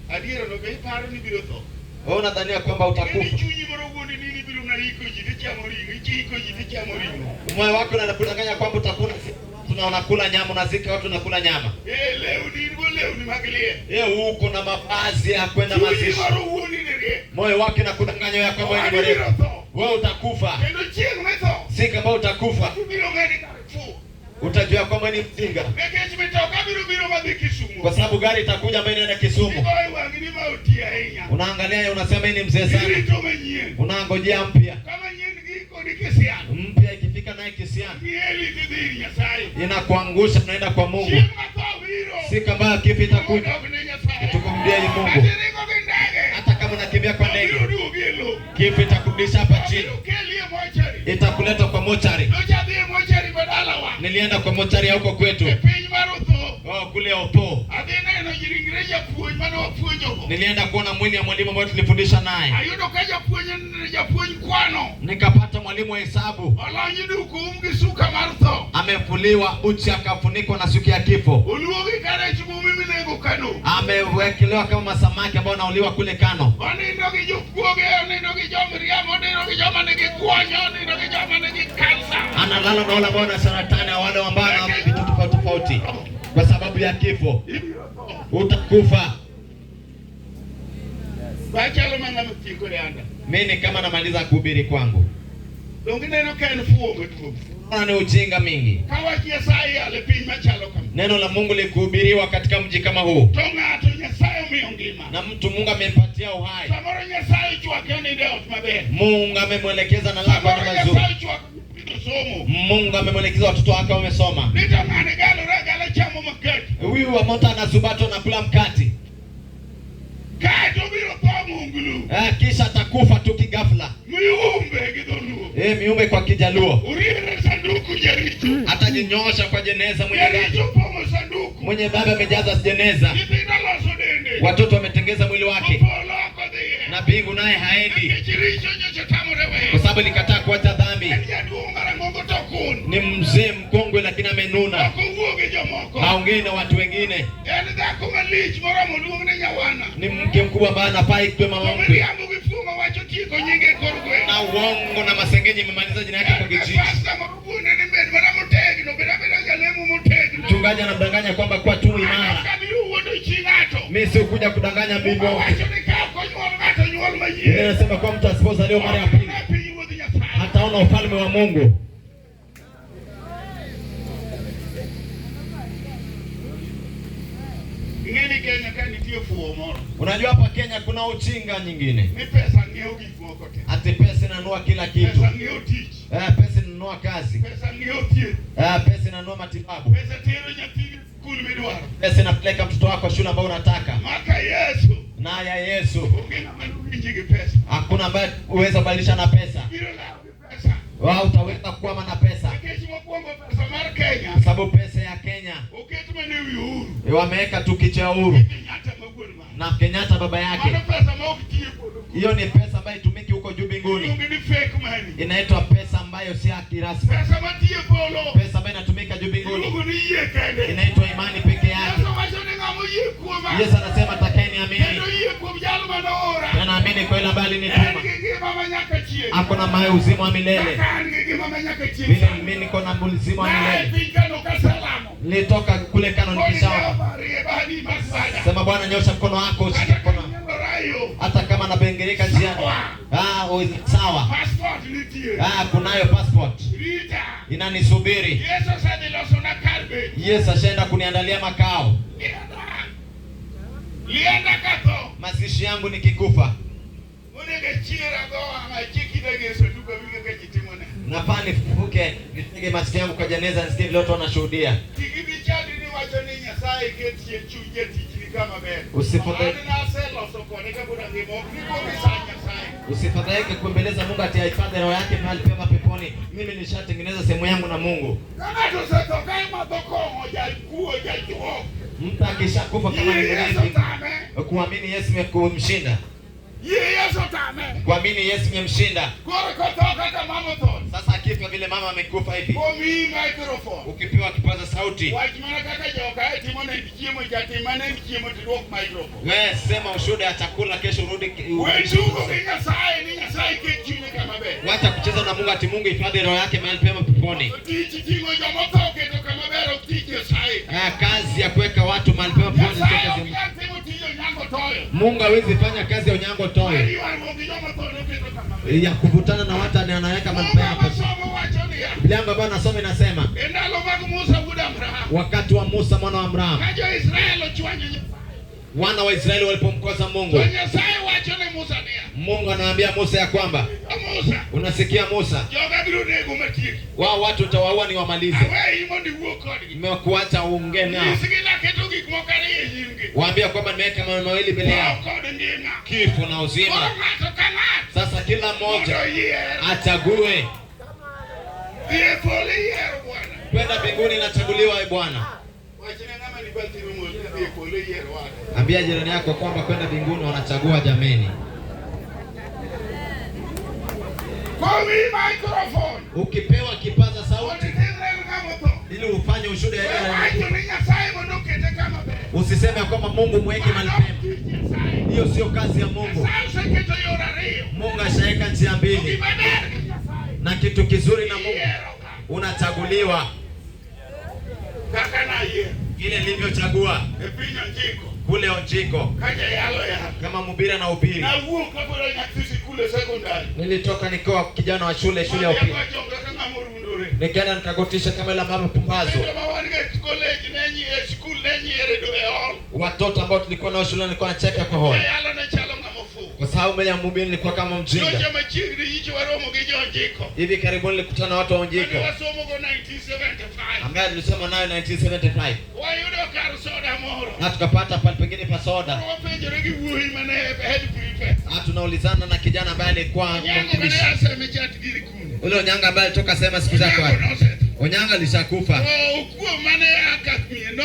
Adiera no be iparo ni ibiro tho. Wewe unadhania kwamba Ing'e ni utakufa. chunyi moro wuondi ni ibiro mana iko ji tichamo ring'o, iko ji tichamo ring'o. Moyo wako unakudanganya kwamba utakula na unakula nyama, unazika watu unakula nyama. Eh, lewni in go lewni mag liel. Uko na mavazi ya kwenda Chunyi mazishi. moro wuondi ni riek. Moyo wako unakudanganya ya kwamba wewe ni Ibiro mwerevu. tho. Wewe utakufa. Kendo chieng' mitho, Siku ambayo utakufa ibiro ng'e ni kare fuwo. utajua kwamba ni mjinga, Nikech mitoka biro biro madhi Kisumu. kwa sababu gari itakuja ambayo inaenda Kisumu. Igoyo wang'i ni ma oti ahinya. Unaangalia unasema hii ni mzee sana, Irito manyien. unangojea mpya. Kama nyien gi kodi Kisian. Mpya ikifika naye Kisiani Gieli tidhi ir Nyasaye. inakuangusha, unaenda kwa Mungu. Chieng' ma tho biro. Siku ambayo kifo itakuja, Odok ne Nyasaye. tukumrudie Mungu. Kata iringo gi ndege. Hata kama unakimbia kwa ndege, Obiro duogi e lowo. kifo itakurudisha hapa chini, Obiro keli e mochari. itakuleta kwa mochari. Nocha dhi e mochari madalawa. Nilienda kwa mochari ya huko kwetu, E piny mar Otho. oh, kule Otho. Adhi neno ringre japuonj mane wapuonjogo. Nilienda kuona mwili ya mwalimu ambayo tulifundisha naye, Ayudo ka japuonj en japuonj kwano. nikapata mwalimu wa hesabu Olony duk um gi suka mar tho. amefuliwa uchi akafunikwa na suki ya kifo, Oluogi ka rech mumi minego Kano. amewekelewa kama masamaki ambao wanauliwa kule Kano. Onindo gi jokuoge, onindo gi jomriambo, onindo gi joma nigi gwonyo, onindo gi joma nigi kansa. Analala na wale ambao wana saratani na wale ambao wana vitu tofauti tofauti, kwa sababu ya kifo. Utakufa. Wachalo mana tieko yanda. Mimi kama namaliza kuhubiri kwangu, Donge ineno ka en fuwo maduong'. Naona ni ujinga mingi. Ka wach Nyasaye yalo e piny machalo kama. Neno la Mungu likuhubiriwa katika mji kama huu, To ng'ato Nyasaye omiyo ngima. na mtu Mungu amempatia uhai, Samoro Nyasaye ochwake onindo e ot maber. Mungu amemwelekeza na lako Samoro ni mazuri. Nyasaye ochwake nyithindo somo. Mungu amemwelekeza watoto wake wamesoma. Ni to ng'ani galore agala chamo makati. Huyu wa moto anazubato anakula mkati, Kaeto obiro tho munglu. Kisha atakufa tu kighafla. Miumbe gi dholuo. Miumbe kwa Kijaluo Uriere sanduku jaricho. atajinyoosha kwa jeneza mwenye dhambi. Jaricho opong'o sanduku. Mwenye dhambi amejaza jeneza, Nyithindo loso dende. watoto wametengeza mwili wake, Polo ok odhiye. na mbingu naye haendi, Nikech richo nyocha tamore kwa weyo. sababu ilikataa kuacha dhambi. En jaduong' marang'ongo to kun. Ni mzee mkongwe, lakini amenuna, Ok owuo gi jomoko. haongei na watu wengine. En dhako malich moromo luong ni nyawana. Ni mke mkubwa ambaye anafaa itwe mama To mkwe, miriambo gi fuong'o wacho tieko nyinge e kor gweng'. na uongo na masengenyo imemaliza jina yake kwa kijiji. Pasta moro wuonde ni bed mana motegno, bed abeda jalemo motegno. Mchungaji anamdanganya kwamba kuwa tu imara. Kabiro wuondo chi ng'ato. Mimi si kuja kudanganya bibi. Owacho ni ka ok onyuol ng'ato nyuol manyien. Biblia inasema kwa mtu asipozaliwa mara ya pili Ne piny ruodh Nyasaye. hataona ufalme wa Mungu. Ing'e ni Kenya ka nitie fuwo moro. Unajua hapa Kenya kuna ujinga nyingine, Ni pesa ng'iewo gik moko te. ati pesa inanunua kila kitu. Pesa ng'iewo tich. Pesa inanunua kazi. Pesa ng'iewo thieth. Pesa inanunua matibabu. Pesa tero nyathini e skul midwaro. Pesa inapeleka mtoto wako shule ambayo unataka. Maka Yesu. Na ya Yesu Onge ng'ama nowinji gi pesa. hakuna ambaye uweza kubadilisha na pesa. Biro lawo gi pesa. Wao utaweza kukwama na pesa, Nikech mokwongo pesa mar Kenya kwa sababu pesa ya Kenya oket mana ewi Uhuru. wameweka tu kichwa ya Uhuru Kenyatta ma wuon mare. na Kenyatta baba Mano yake. pesa ma ok tiye polo. Hiyo ni pesa ambayo itumiki huko juu mbinguni, Iluonge ni fake money. inaitwa pesa ambayo si ya kirasmi, Pesa matiye polo. pesa ambayo inatumika juu mbinguni Iluongo ni yie kende. inaitwa imani peke yake. Yesu wacho ni ng'ama oyie kuoma. Yesu anasema atakayeniamini Kendo yie kuom jal manoora. tena amini kwa yule ambaye En alinituma gi ngima ma nyaka chieng'. ako na mae uzima wa milele. Kaka an gi ngima ma nyaka chieng' Vile sani. mimi niko na uzima wa Na e milele. piny kano kaselamo. Nilitoka kule Kano Koni nikishaomba, Jehova rie badi mar bada. sema Bwana, nyosha mkono wako ushike Kata mkono, ka rayo. hata kama nabengereka njiani. Sawa. Passport nitie. Kunayo passport Rita. inanisubiri. Yesu osedhi losona kar bet. Yesu ashaenda kuniandalia makao. Lienda. Lienda katho. Mazishi yangu nikikufa, Onego achier ago wang'a achik ita Yesu duka wi kaka ji timone. nafaa nifufuke, nitege masikio yangu kwa jeneza, nisikie vile watu wanashuhudia. Kik ibi chandi ni wacho ni Nyasaye ketie chuny jatichni kama ber. Usifadhaike, An naseloso kode kapod angima ok ni kuom misach Nyasaye. usifadhaike kumbeleza Mungu ati ahifadhi roho yake mahali pema peponi. Mimi nishatengeneza sehemu yangu na Mungu. Ka ng'ato osetho ka imadho kong'o jakuo jajuok. Mtu akishakufa kama ni Yie Yesu mlevi, tame. kuamini Yesu imemshinda, Yie Yesu tame. kuamini Yesu imemshinda. Koro kotho kaka mama otho. Sasa akifa vile mama amekufa hivi, Omiyi microphone. ukipewa kipaza sauti, Wach mana kaka joka e timo ne chiemo jatim mana en chiemo tiduok microphone. wewe sema ushuhuda ya chakula, kesho urudi. We tugo gi Nyasaye ni Nyasaye ket chunye kama ber. Wacha kucheza na Mungu ati Mungu hifadhi roho yake mahali pema peponi. Tich ting'o jomotho keto kama ber ok tich Nyasaye. Kazi ya kuweka watu mahali pema peponi sio Nyasaye kazi ok ya Mungu. nyal timo tij Onyango Toyo. Mungu hawezi fanya kazi ya Onyango Mar Toyo ywaruok gi jomotho noketo kama ber. ya kuvutana na watu ani anaweka mahali Muma pema peponi. masomo wacho niya. Biblia yangu ambayo nasoma inasema E ndalo mag Musa wuod Abraham, wakati wa Musa mwana wa Abrahamu, ka jo-Israel ochwanyo Nyasaye, wana wa Israeli walipomkosa Mungu, to Nyasaye wacho ne Musa niya, Mungu anaambia Musa ya kwamba "O Musa, unasikia Musa, joga biro nego matieki. wao watu utawaua ni wamalize, Aweyi mondo iwuo kodgi. nimekuacha uongee nao, Nyisgi naketo gik moko ariyo e nyimgi. waambia kwamba nimeweka mambo mawili mbele Tho yao, kod ngima. kifo na Koro uzima. ng'ato ka ng'ato Sasa kila mondo mmoja oyier. achague Dhi e polo iyiero Bwana. kwenda mbinguni, inachaguliwa e Bwana. Wachne ng'ama ni bathi ni mondo dhi e polo iyier wade. Ambia jirani yako kwamba kwenda mbinguni wanachagua jameni. Komiyi microphone. Ukipewa kipaza Mondo sauti itimre gi ng'ama otho. ili ufanye ushuhuda ya We yale wacho yaliyokufa. ni Nyasaye mondo okete kama ber. Usiseme ya kwamba Mungu mweke mahali Mano pema. ok tich Nyasaye. Hiyo sio kazi ya Mungu. Nyasaye oseketo yore ariyo. Mungu ashaweka njia To mbili, gima ber gi Nyasaye na kitu kizuri na Mungu iyiero ga. unachaguliwa Kaka nayiero vile nilivyochagua e piny Onjiko kule Onjiko, ka jayalo yalo. kama mhubiri na ubiri. Nawuok kapod anyathi sikul e sekondari. Nilitoka nikiwa kijana wa shule ya Madhi upili, ago chonga ka ng'ama orundore. nikaenda nikagotisha kama ile ambavyo pumbazo Nyithindo ma wan go e college ne e sikul ne nyiere do e hall. watoto ambao tulikuwa nao shuleni nilikuwa nacheka kwa hall, Jayalo ne chalo ng'ama ofuwo. kwa sababu mbele ya mhubiri nilikuwa kama mjinga. Nyocha machiegni nyicho waromo gi jo Onjiko. Hivi karibuni nilikutana na watu wa Mane Onjiko wasomo go 1975. ambaye tulisoma nayo 1975 Wayudo kar soda moro. na tukapata pale pengine pa soda, Koro wapenjore gi wuoyi mane head prefect. na tunaulizana na kijana ambaye alikuwa Onyango mane mtumishi aseme chat giri kuno. ule Onyango ambaye alitoka sema siku zake Onyango wapi. nosetho. Onyango alishakufa. To okuo mane akakmie no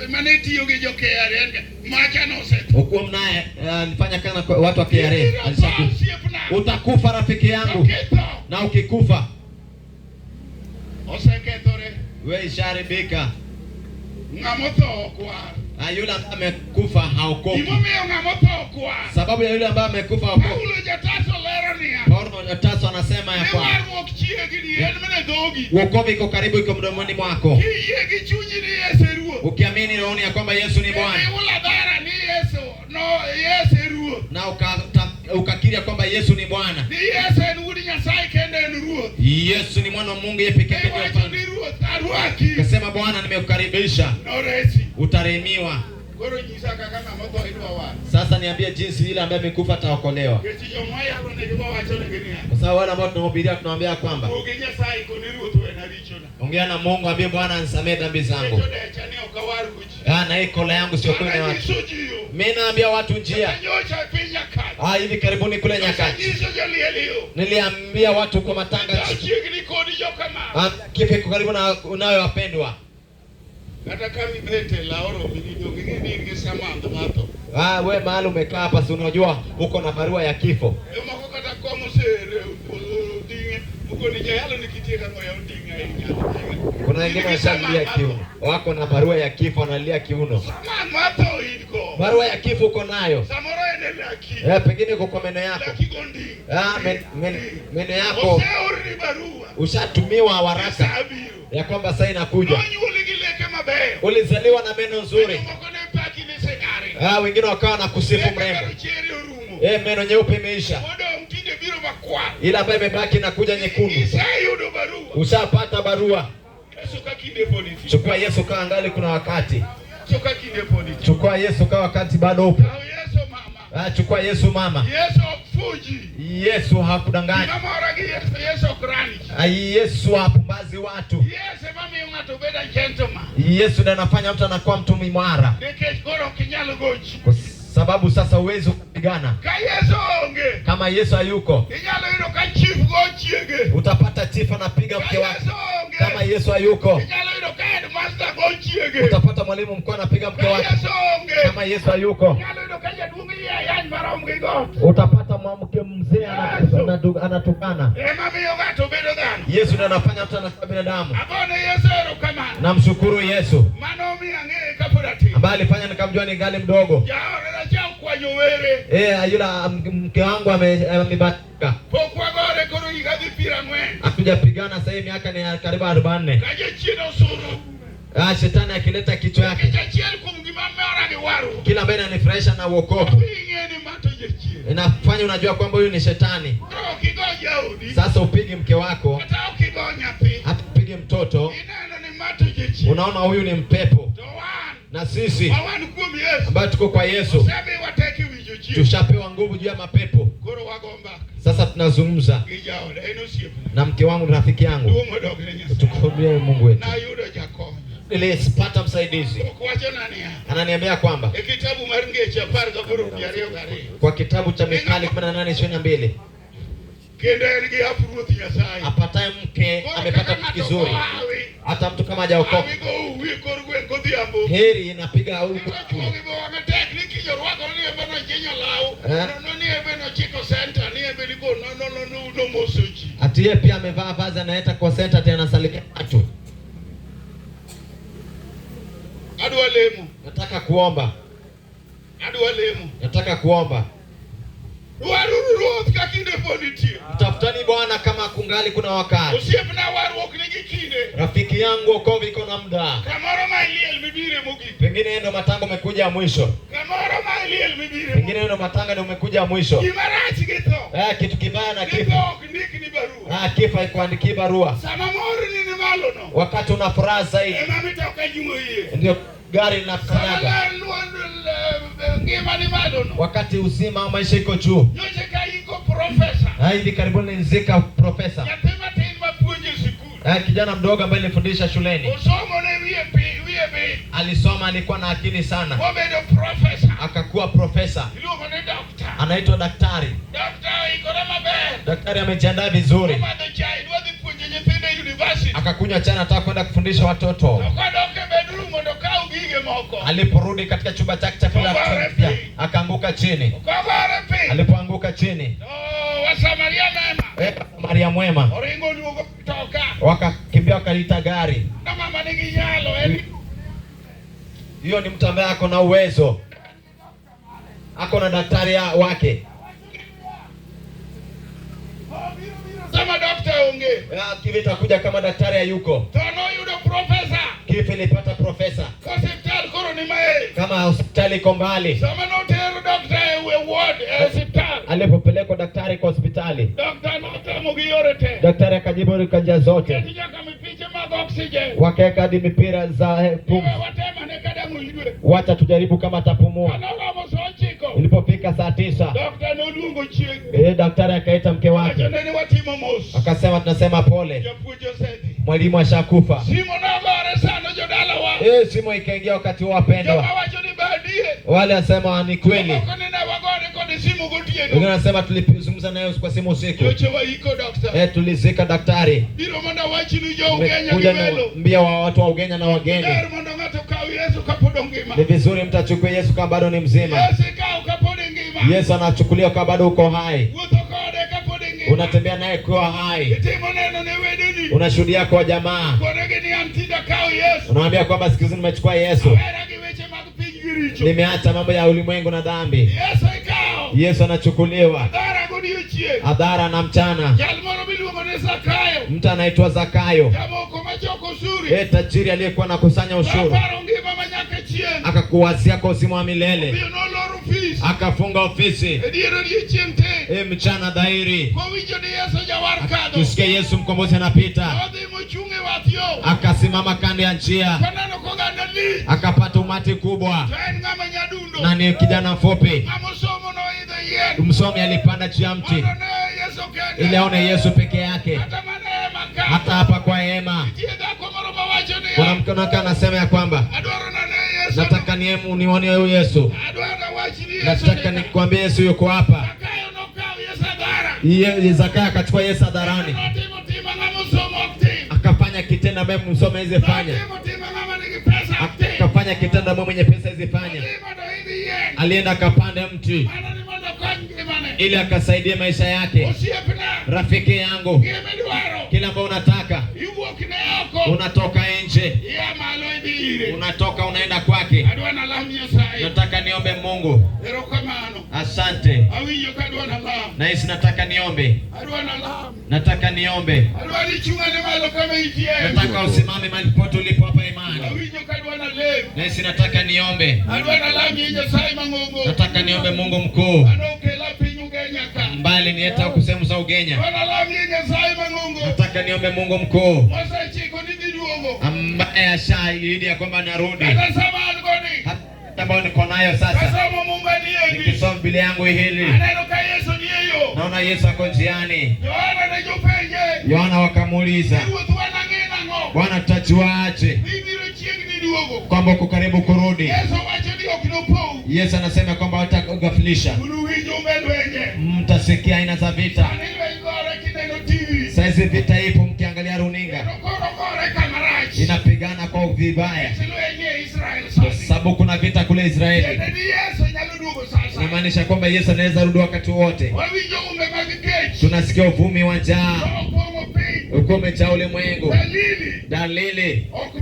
mane tiyo gi jo KRA ka macha nosetho. Okuom naye alifanya kazi na kwa- watu wa KRA Ibiro tho alishakufa. osiepna. Utakufa rafiki yangu, To kitho na ukikufa osekethore. we isharibika. Ng'ama otho ok war. Na yule ambaye amekufa haokoki. Gimomiyo ng'ama otho ok war. Sababu ya yule ambaye amekufa haokoki. Paulo jataso lero niya. Paulo Taso anasema ya Ni kwamba warruok chiegni en mana e dhogi. wokovu iko karibu, iko mdomoni mwako. Kiyie gi chunyi ni Yesu e Ruoth. Ukiamini rohoni ya kwamba Yesu ni Bwana Ihulo adhara ni Yesu no Yesu e Ruoth. na ukakiri ya kwamba Yesu ni Bwana, Ni Yesu en wuod Nyasaye kendo en Ruoth. Yesu ni mwana wa Mungu, yeye pekee ndiye Iwacho mfalme. ni Ruoth arwaki. Ukasema Bwana, nimekukaribisha, Noresi. utarehemiwa. Koro nyisa kaka ng'ama otho idwa waro. Sasa niambie jinsi yule ambaye amekufa ataokolewa. Nikech joma yalo negi wawacho negi niya. Kwa sababu wale ambao tunahubiria tunawaambia kwamba Wuo gi Nyasaye koni Ruoth wena richona. ongea na Mungu, ambie Bwana nisamehe dhambi zangu. Nikech odecha ni ok awar go ji. Ah, na hii kola yangu siokoe na watu. Anyiso ji yo. Mimi naambia watu njia. Nyocha e piny Nyakach. Ah, hivi karibuni kule Nyakach Nyiso joliel yo. niliambia watu kwa matanga, Chiegni kodi jokama. ah, kifo iko karibu na unayo wapendwa. Kata ka mibete laoro mini donge ing'e ni in gi samandho mar tho. Ah, we mahali umekaa hapa, si unajua uko na barua ya kifo. Jomoko kata kom osere oting'e okoni jayalo ni kitie kang'o ya oting'e ahinya. Kuna wengine washalia kiuno, wako na barua ya kifo, wanalia kiuno. Saman mar tho in go. Barua ya kifo uko nayo, Samoro en e laki. eh, pengine iko kwa meno yako. Laki gonding. Ah, meno yako Oseorni barua. ushatumiwa waraka Sa biro. ya kwamba saa inakuja. Nonyuoli gi leke mabeyo. Ulizaliwa na meno nzuri. Jomoko ne paki ni sigari. Ah, wengine wakawa na kusifu Leke mrembo. marochere orumo. Eh, meno nyeupe imeisha, Modong' tinde biro makwar. ila ambayo imebaki inakuja nyekundu. Iseyudo barua. Ushapata barua. Yesu ka kinde pod nitie. Chukua Yesu kaa angali kuna wakati. Yesu ka kinde pod nitie. Chukua Yesu kaa wakati bado upo. Kaw Yesu mama. Ah, chukua Yesu mama. Yesu ok fuji. Yesu hakudanganyi. Gima mora gi Yesu, Yesu ok rani ji. Ah, Yesu hapumbazi watu. Yesu ema miyo ng'ato bedo a gentleman. Yesu ndiye anafanya mtu anakuwa mtu imara, Nikech koro ok inyal gochi. kwa sababu sasa huwezi kupigana. Ka Yesu onge, Kama Yesu hayuko, inyalo yudo ka chief go chiege. utapata chief anapiga Ka mke wake. Yesu onge, Kama Yesu hayuko, inyalo yudo ka headmaster go chiege. utapata mwalimu mkuu anapiga mke Ka wake. Yesu onge, Kama Yesu hayuko, inyalo yudo ka jaduong' iye ayany marom gi got. utapata mwanamke mzee anatukana. Ema miyo ng'ato bedo dhano. Yesu ndiye anafanya mtu anakuwa binadamu. Agone Yesu erokamano. Namshukuru Yesu Mano omiyo ang'eye kapod atin. ambaye alifanya nikamjua ningali mdogo. Jaoda achiel kwanyo were. Eh, yule mke wangu amebatika. Pok wagore koro higa dhi piero ang'wen. Hatujapigana sasa hivi miaka ni karibu 40. Ka jachien osuru. Ah, shetani akileta kichwa yake, Nikech achiel kuom gima mora gi warruok. kila ambaye inanifurahisha na wokovu Ing'e ni ma to jachien. inafanya unajua kwamba huyu ni shetani. Koro ok igo jaodi. Sasa upigi mke wako, Kata ok igo nyathi. hata upigi mtoto, Ineno ni ma to jachien. unaona huyu ni mpepo. To wan, Na sisi ma wan kuom Yesu. ambayo tuko kwa Yesu Osemiwa teko e wi jochien. tushapewa nguvu juu ya mapepo. Koro wago mbaka Sasa tunazungumza gi jaoda en osiepna. na mke wangu, rafiki yangu, Duong' odog ne Nyasaye. tukumbie Mungu wetu. Nayudo jakony. Nilipata msaidizi, Ok wachona niya. ananiambia kwamba E kitabu mar Ngeche 18 22. kwa kitabu cha Mithali 18:22 Kendo en gi hap Ruoth Nyasaye. apataye mke Koro amepata kata kitu ng'ato kizuri, ohawi, hata mtu kama hajaokoka hawi go uwi kor gweng' godhiambo. heri inapiga huku Kata chuo gi bo wang'e tek ni kiny orwakore ni embe nochinyo law, Eh? no ni embe nochiko senta, ni embe ni go no no no no nomoso ji. ati yeye pia amevaa vazi anaenda kwa senta tena anasalimia watu. Adwa lemo, Nataka kuomba, adwa lemo. nataka kuomba. Dwaruru Ruoth ka kinde pod nitie. Mtafutani Bwana kama kungali kuna wakati. Osiepna warruok nigi kinde. Rafiki yangu, wokovu iko na muda. Kamoro ma iliel mibire mogik. Pengine ndo matanga umekuja ya mwisho, Kamoro ma iliel mibire mogik. pengine ndo matanga ndio umekuja ya mwisho. Gima rach gi tho. Eh, kitu kibaya na Ni tho kifo. ok ndikni barua. Ah, kifo haikuandikii barua. Sama morni ni malo no. Wakati una furaha zaidi Ema mitoka jing'o yie. ndio gari Sama linakanyaga. ler ngima ni malo no. Wakati uzima au maisha iko juu. Nyocha ka iko profesa. Ah, hivi karibuni nilizika profesa. Nyathi matin mapuonjo e sikul. Ah, kijana mdogo ambaye nilifundisha shuleni Osomo ne wiye pi wiye piny. alisoma, alikuwa na akili sana, Mobedo profesa. akakuwa profesa, Iluongo ni doctor. anaitwa daktari. Doctor oikore maber. Daktari amejiandaa vizuri, Omadho chai dwa dhi puonjo nyithindo e university. akakunywa chai, anataka kwenda kufundisha watoto. To kodok e bedroom mondo okaw gige moko. Aliporudi katika chumba chake cha kulala, akaanguka chini. Kogore piny. Alipoanguka chini, To wasamaria mema. eh, Maria mwema Oringo oluongo mtoka. wakakimbia wakaita gari. Na mama nigi nyalo en Hiyo ni mtu ambaye ako na uwezo, ako na daktari wake. sama doctor onge. Ah, Kifo itakuja kama daktari hayuko. To noyudo profesa. Kifo ilipata profesa Kosiptal koro ni mae. kama hospitali iko mbali. Sama notero doctor e ward e osiptal. Alipopelekwa daktari kwa hospitali, Doctor notemo gi yore te. daktari akajibu kwa njia zote, Keti nyaka mipiche mag oxygen. wakaweka hadi mipira za pumzi. Iwe watemane kadang' oywe. Wacha tujaribu kama atapumua. Kane oromo sa 9, Ilipofika saa 9, dokta noluongo chiege. Daktari akaita mke wake, Wachone ni watimo mos. akasema tunasema pole, Japuonj osedhi. mwalimu ashakufa. Simo nogore sano jodalawa. Simu ikaingia wakati huo, wapendwa. Joma wacho ni badie. Wale wasema ni kweli, Jomoko ni ne wagore kode simu gotieno. wengine wanasema tulizungumza naye kwa simu usiku. Nyocha waiko dokta. Tulizika daktari. Biro mondo awachni jo Ugenya gi Kuja welo. mbia wa watu wa Ugenya na wageni. Ber mondo ng'ato okaw Yesu kapod ongima. Ni vizuri mtu achukue Yesu kama bado ni mzima. Yesu ikaw kapod ingima. Yesu anachukuliwa kama bado uko hai, Wuotho kode kapod ingima. unatembea naye kwa hai, Itimo neno ne wedeni. unashuhudia kwa jamaa, Konegi ni an tinde akawo Yesu. unawaambia kwamba siku hizi nimechukua Yesu, Awera gi weche mag piny gi richo. nimeacha mambo ya ulimwengu na dhambi. Yesu ikawo. Yesu anachukuliwa Dhara godiechieng'. hadhara na mchana. Jal moro miluongo ni Zakayo. Mtu anaitwa Zakayo, Jamoko machoko osuri. Tajiri aliyekuwa anakusanya ushuru, Noparo ngima manyaka chieng'. akakuwazia kwa uzima wa milele, Omiyo noloro ofis. akafunga ofisi E dier odiechieng' te. Mchana dhahiri, Kowinjo ni Yesu jawar kadho. tusikie Yesu mkombozi anapita, Nodhi mochung' e wath yo. akasimama kando ya njia, Koneno koganda lich. akapata umati kubwa, To en ng'ama nyadundo. na ni kijana mfupi Ng'ama osomo noidho yien. msomi, alipanda juu ya mti Mondo ne Yesu kende. ili aone Yesu peke yake. Kata mana e hema ka. Hata hapa kwa hema Nitie dhako moro mawacho niya. kuna mtu anasema ya kwamba Adwaro nane Yesu. nataka nione huyu Yesu, Adwaro nawach ni Yesu. nataka ni ka. nikwambie Yesu yuko hapa. Zakayo nokawo Yesu hadhara. Zakayo akachukua Yesu hadharani, Notimo tim ng'ama osomo ok tim. akafanya kitendo ambaye msomi hawezi fanya, Notimo tim ng'ama nigi pesa ok tim. akafanya kitendo ambaye mwenye pesa hawezi fanya. Odhi mondo idhi yien. Alienda akapanda mti Mano ni mondo okony ngimane. ili akasaidie maisha yake. Osiepna, Rafiki yangu, gima idwaro, kila ambao unataka, iwuok ne oko, unatoka nje, ia malo idhi ire. unatoka unaenda kwake. Adwa nalam Nyasaye. Nataka niombe Mungu. Erokamano. Asante. Awinjo ka adwa nalam. Na hisi nataka niombe, Adwa nalam. nataka niombe, Adwa ni chung'ane malo kama intie. nataka usimame mahali popote ulipo hapa imani. Awinjo ka adwa nalem. Na hisi nataka niombe, Adwa nalam ni Nyasaye mang'ongo. nataka niombe Mungu mkuu Mane okela piny Ugenya ka. ambaye alinieta huku sehemu za Ugenya. Adwa nalam ni Nyasaye mang'ongo. Nataka niombe Mungu mkuu Mosechiko ni dhi duogo. ambaye ashaahidi ya kwamba narudi, Kata sama an goni. hata ambayo niko nayo sasa, Kasomo Mumba niendi. nikisoma Biblia yangu hili Aneno ka Yesu ni e yo. naona Yesu ako njiani. Yohana ne jopenje. Yohana wakamuuliza, Ni Ruoth wanang'e nang'o? Bwana, tutajuaje Ni biro chiegni duogo. kwamba uko karibu kurudi? Yesu wacho ni ok nopou. Yesu anasema kwamba hatakughaflisha, Unuwinj umbe lwenje. mtasikia aina za vita. Sani lweny gore kineno TV. Saizi vita ipo, mkiangalia runinga Kendo koro gore kama rach. inapigana kwa vibaya, Nikech lweny e Israel kwa sani. sababu kuna vita kule Israeli. Tiende ni Yesu nyalo duogo sasa. Inamaanisha kwamba Yesu anaweza rudi wakati wote. Wawinjo umbe mag kech. Tunasikia uvumi wa njaa Opong'o piny. ukiwa umejaa ulimwengu. Dalili Dalili ok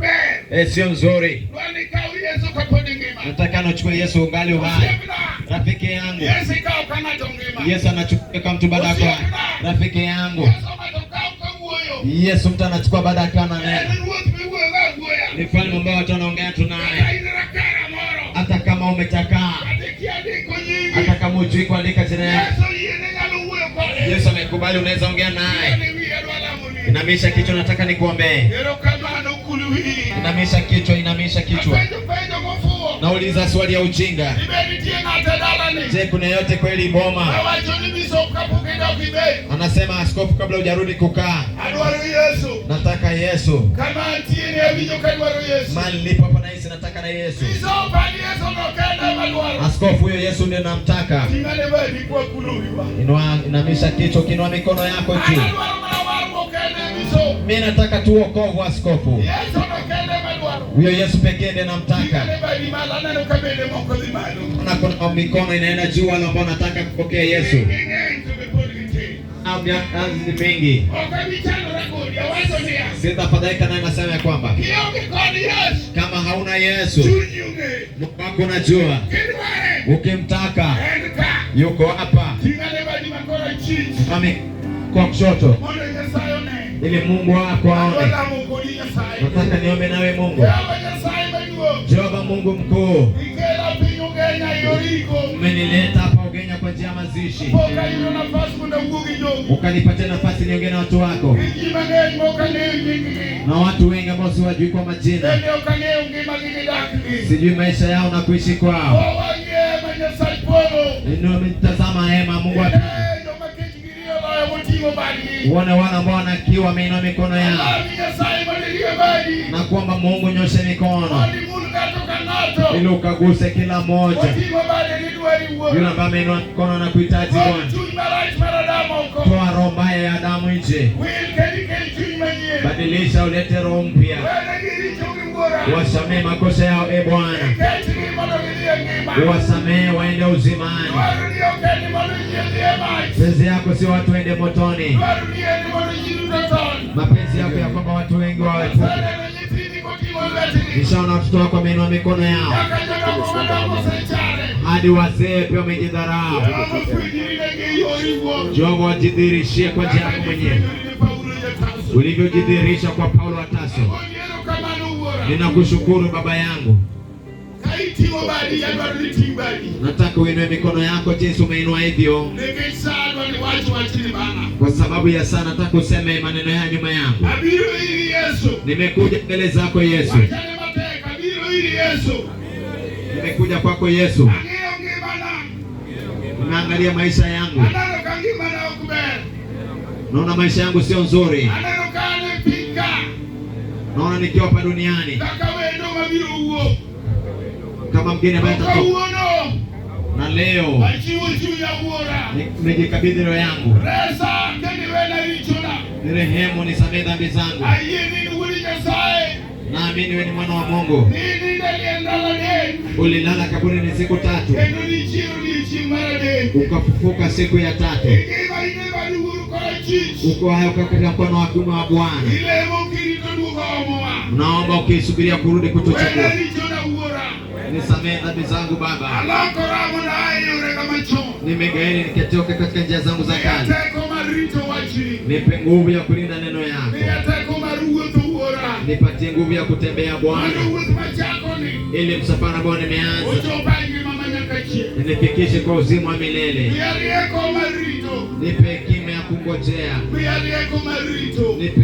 ber. sio nzuri. Dwa ni ikaw Yesu kapod ingima. Nataka nachukue Yesu ungali uhai, Osiepna. rafiki yangu. Yesu ikaw ka ng'ato ngima. Yesu anachukua kama mtu baada ya rafiki yangu. Yesu ng'ato kaw kawuoyo. Yesu mtu anachukua baada akiwa ananena. En ruoth miwuoyo awuoya. Ni mfalme ambaye watu wanaongea Kata tunaye, in rakara moro. hata kama umechakaa, Kata ikia ndiko nyingi. hata kama hujui kuandika jina yako. Yesu yiene nyalo wuoyo kode. Yesu amekubali, unaweza ongea naye. Yiene wiye adwa lamoni. Inamisha kichwa, nataka nikuombee. Erokamano kul wiyi. Inamisha kichwa, inamisha kichwa. Apenjo penjo mofuwo. Nauliza swali ya ujinga. Dibe nitie ng'ato e dalani. Je, kuna yeyote kweli boma? Awacho ni bishop kapok idok ibet. Anasema askofu, kabla hujarudi kukaa, Adwaro Yesu. nataka Yesu. Kama antie ni awinjo ka adwaro Yesu. Mahali nilipo hapa nahisi nataka na Yesu. Bishop an Yesu no kende madwaro. Askofu, huyo Yesu ndiye namtaka. Ting'ane badi kwa kuluriwa. Inua, inamisha kichwa, ukiinua mikono yako An juu. adwaro mana warruok kende bishop. Mimi nataka tu wokovu, askofu. Yesu no kende madwaro. Huyo Yesu pekee ndiye namtaka. Ting'ane badi malo aneno ka bede moko dhi malo. Naona kuna mikono inaenda juu, wale ambao nataka kupokea Yesu. Ging'eny to be pod gitin. Miaka ni mingi, Ok abi chandora kodi awacho niya. sitafadhaika naye, nasema ya kwamba Kionge kod Yesu. kama hauna Yesu, Chunyi ong'eyo. Mungu wako unajua, Kidware. ukimtaka En ka. yuko hapa. Ting'ane badi makoro achich. Mami kwa kushoto, Mondo Nyasaye one. ili Mungu wako aone. Adwa lamo kodi Nyasaye. Nataka niombe nawe Mungu. Jehova Nyasaye maduong'. Jehova Mungu mkuu, Ikela piny Ugenya yoriko. umenileta hapa Ugenya kwa njia ya mazishi, Pok ayudo nafas mondo awuo gi jogi. ukanipatia nafasi niongee na watu wako Gi ji mang'eny mok ang'eyo nyinggi. na watu wengi ambao siwajui kwa majina, Bende ok ang'eyo ngimagi gidak. dakgi. Sijui maisha yao na kuishi kwao. Owang'ie hema Nyasach polo. Nimetazama hema Mungu wa Ine joma kech gi riyo oloyo moting'o badgi. uone wale ambao wana kiu wameinua mikono yao Alami Nyasaye mondo irie badi. na kuomba Mungu nyoshe mikono Mondo imul ng'ato ka ng'ato. ili ukaguse kila mmoja Moting'o bade ni dwari yule wuoro. ambaye ameinua mikono na kuhitaji Gol Bwana. chuny marach mar Adam oko. Toa roho mbaya ya Adamu nje, Wil kendo ikel chuny manyien. badilisha, ulete roho mpya, Wenegi richogi wuora. wasamehe makosa yao e Bwana, Ikechgi mondo gidhi e ngima. wasamehe waende uzimani. Dwaroni ok en ni mondo ji odhi e mach. Mapenzi yako sio watu waende motoni, Dwaroni en ni mondo ji duto tony. mapenzi yako ya kwamba watu wengi waepuke. Aseneno nyithindi koting'o lwetgi. Nishaona watoto wako wameinua mikono yao, Nyaka jodongo madongo osechare. hadi wazee pia wamejidharau. Jehova fwenyri negi e yori wuoro. Jehova, wajidhihirishie kwa njia yako mwenyewe Kaka nifwenyori ne Paulo ja-Tarso. ulivyojidhihirisha kwa Paulo wa Tarso. Agoni erokamano wuora. Ninakushukuru Baba yangu, Ka iting'o badi adwaro ni iting' badi. nataka uinue mikono yako jinsi umeinua hivyo, Nikech sa adwa ni wach wachni bang'a. kwa sababu ya saa nataka useme maneno haya nyuma yangu. Abiro iri Yesu. Nimekuja mbele zako Yesu, Wachane matek, abiro iri Yesu. nimekuja kwako Yesu, Ang'iyo ngimana. nimeangalia maisha yangu, Aneno ka ngimana ok ber. naona maisha yangu sio nzuri, Aneno ka an e piny ka. naona nikiwa hapa duniani Kaka wendo mabiro wuok. kama mgeni ambaye To atatoka. kawuono Na leo achiwo chunya wuora. nimejikabidhi roho yangu, Resa kendo iwena richona. nirehemu, nisamehe dhambi zangu. Ayie ni in wuod Nyasaye. Naamini wewe ni mwana wa Mungu, Ni nindo e liel ndalo adek. ulilala kaburini siku tatu, Kendo nichier odiechieng' mar adek. ukafufuka siku ya tatu, Ingima in e bad wuoro korachwich. uko hai uko katika mkono wa kiume wa Bwana. Ilemo kirito duogo omowa. Naomba ukisubiria kurudi kutuchukua. Wena richona wuora. Nisamehe dhambi zangu Baba, Alokora mondo aa e yorega machon. nimegairi nikitoka katika njia zangu za Miya kale. teko mar rito wachni. Nipe nguvu ya kulinda neno yako, Miya teko mar wuotho wuora. nipatie nguvu ya kutembea Mondo Bwana, wuoth machakoni ili msafara ambao nimeanza ochopa e ngima manyaka chieng'. nifikishe kwa uzima wa milele. Miya rieko mar rito. Nipe hekima ya kungojea, Miya rieko mar rito. nipe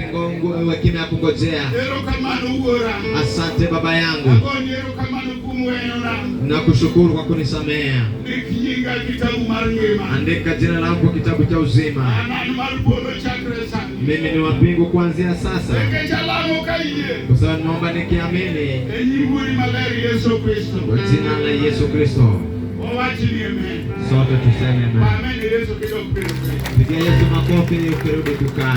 hekima ya kungojea. Erokamano wuora. Asante Baba yangu, Agoni erokamano kuom weyona. nakushukuru kwa kunisamea. Ndik nyinga e kitabu mar ngima. Andika jina langu kwa kitabu cha uzima. An an mar polo chakre sani. Mimi ni wa mbingu kuanzia sasa, Nikech alamo ka iyie. kwa sababu naomba nikiamini E nying wuodi maler Yesu Kristo. kwa jina la Yesu Kristo. Wawach ni amen. Sote tuseme amen. Amen Yesu kidok piny. Pigia Yesu makofi ukirudi dukani.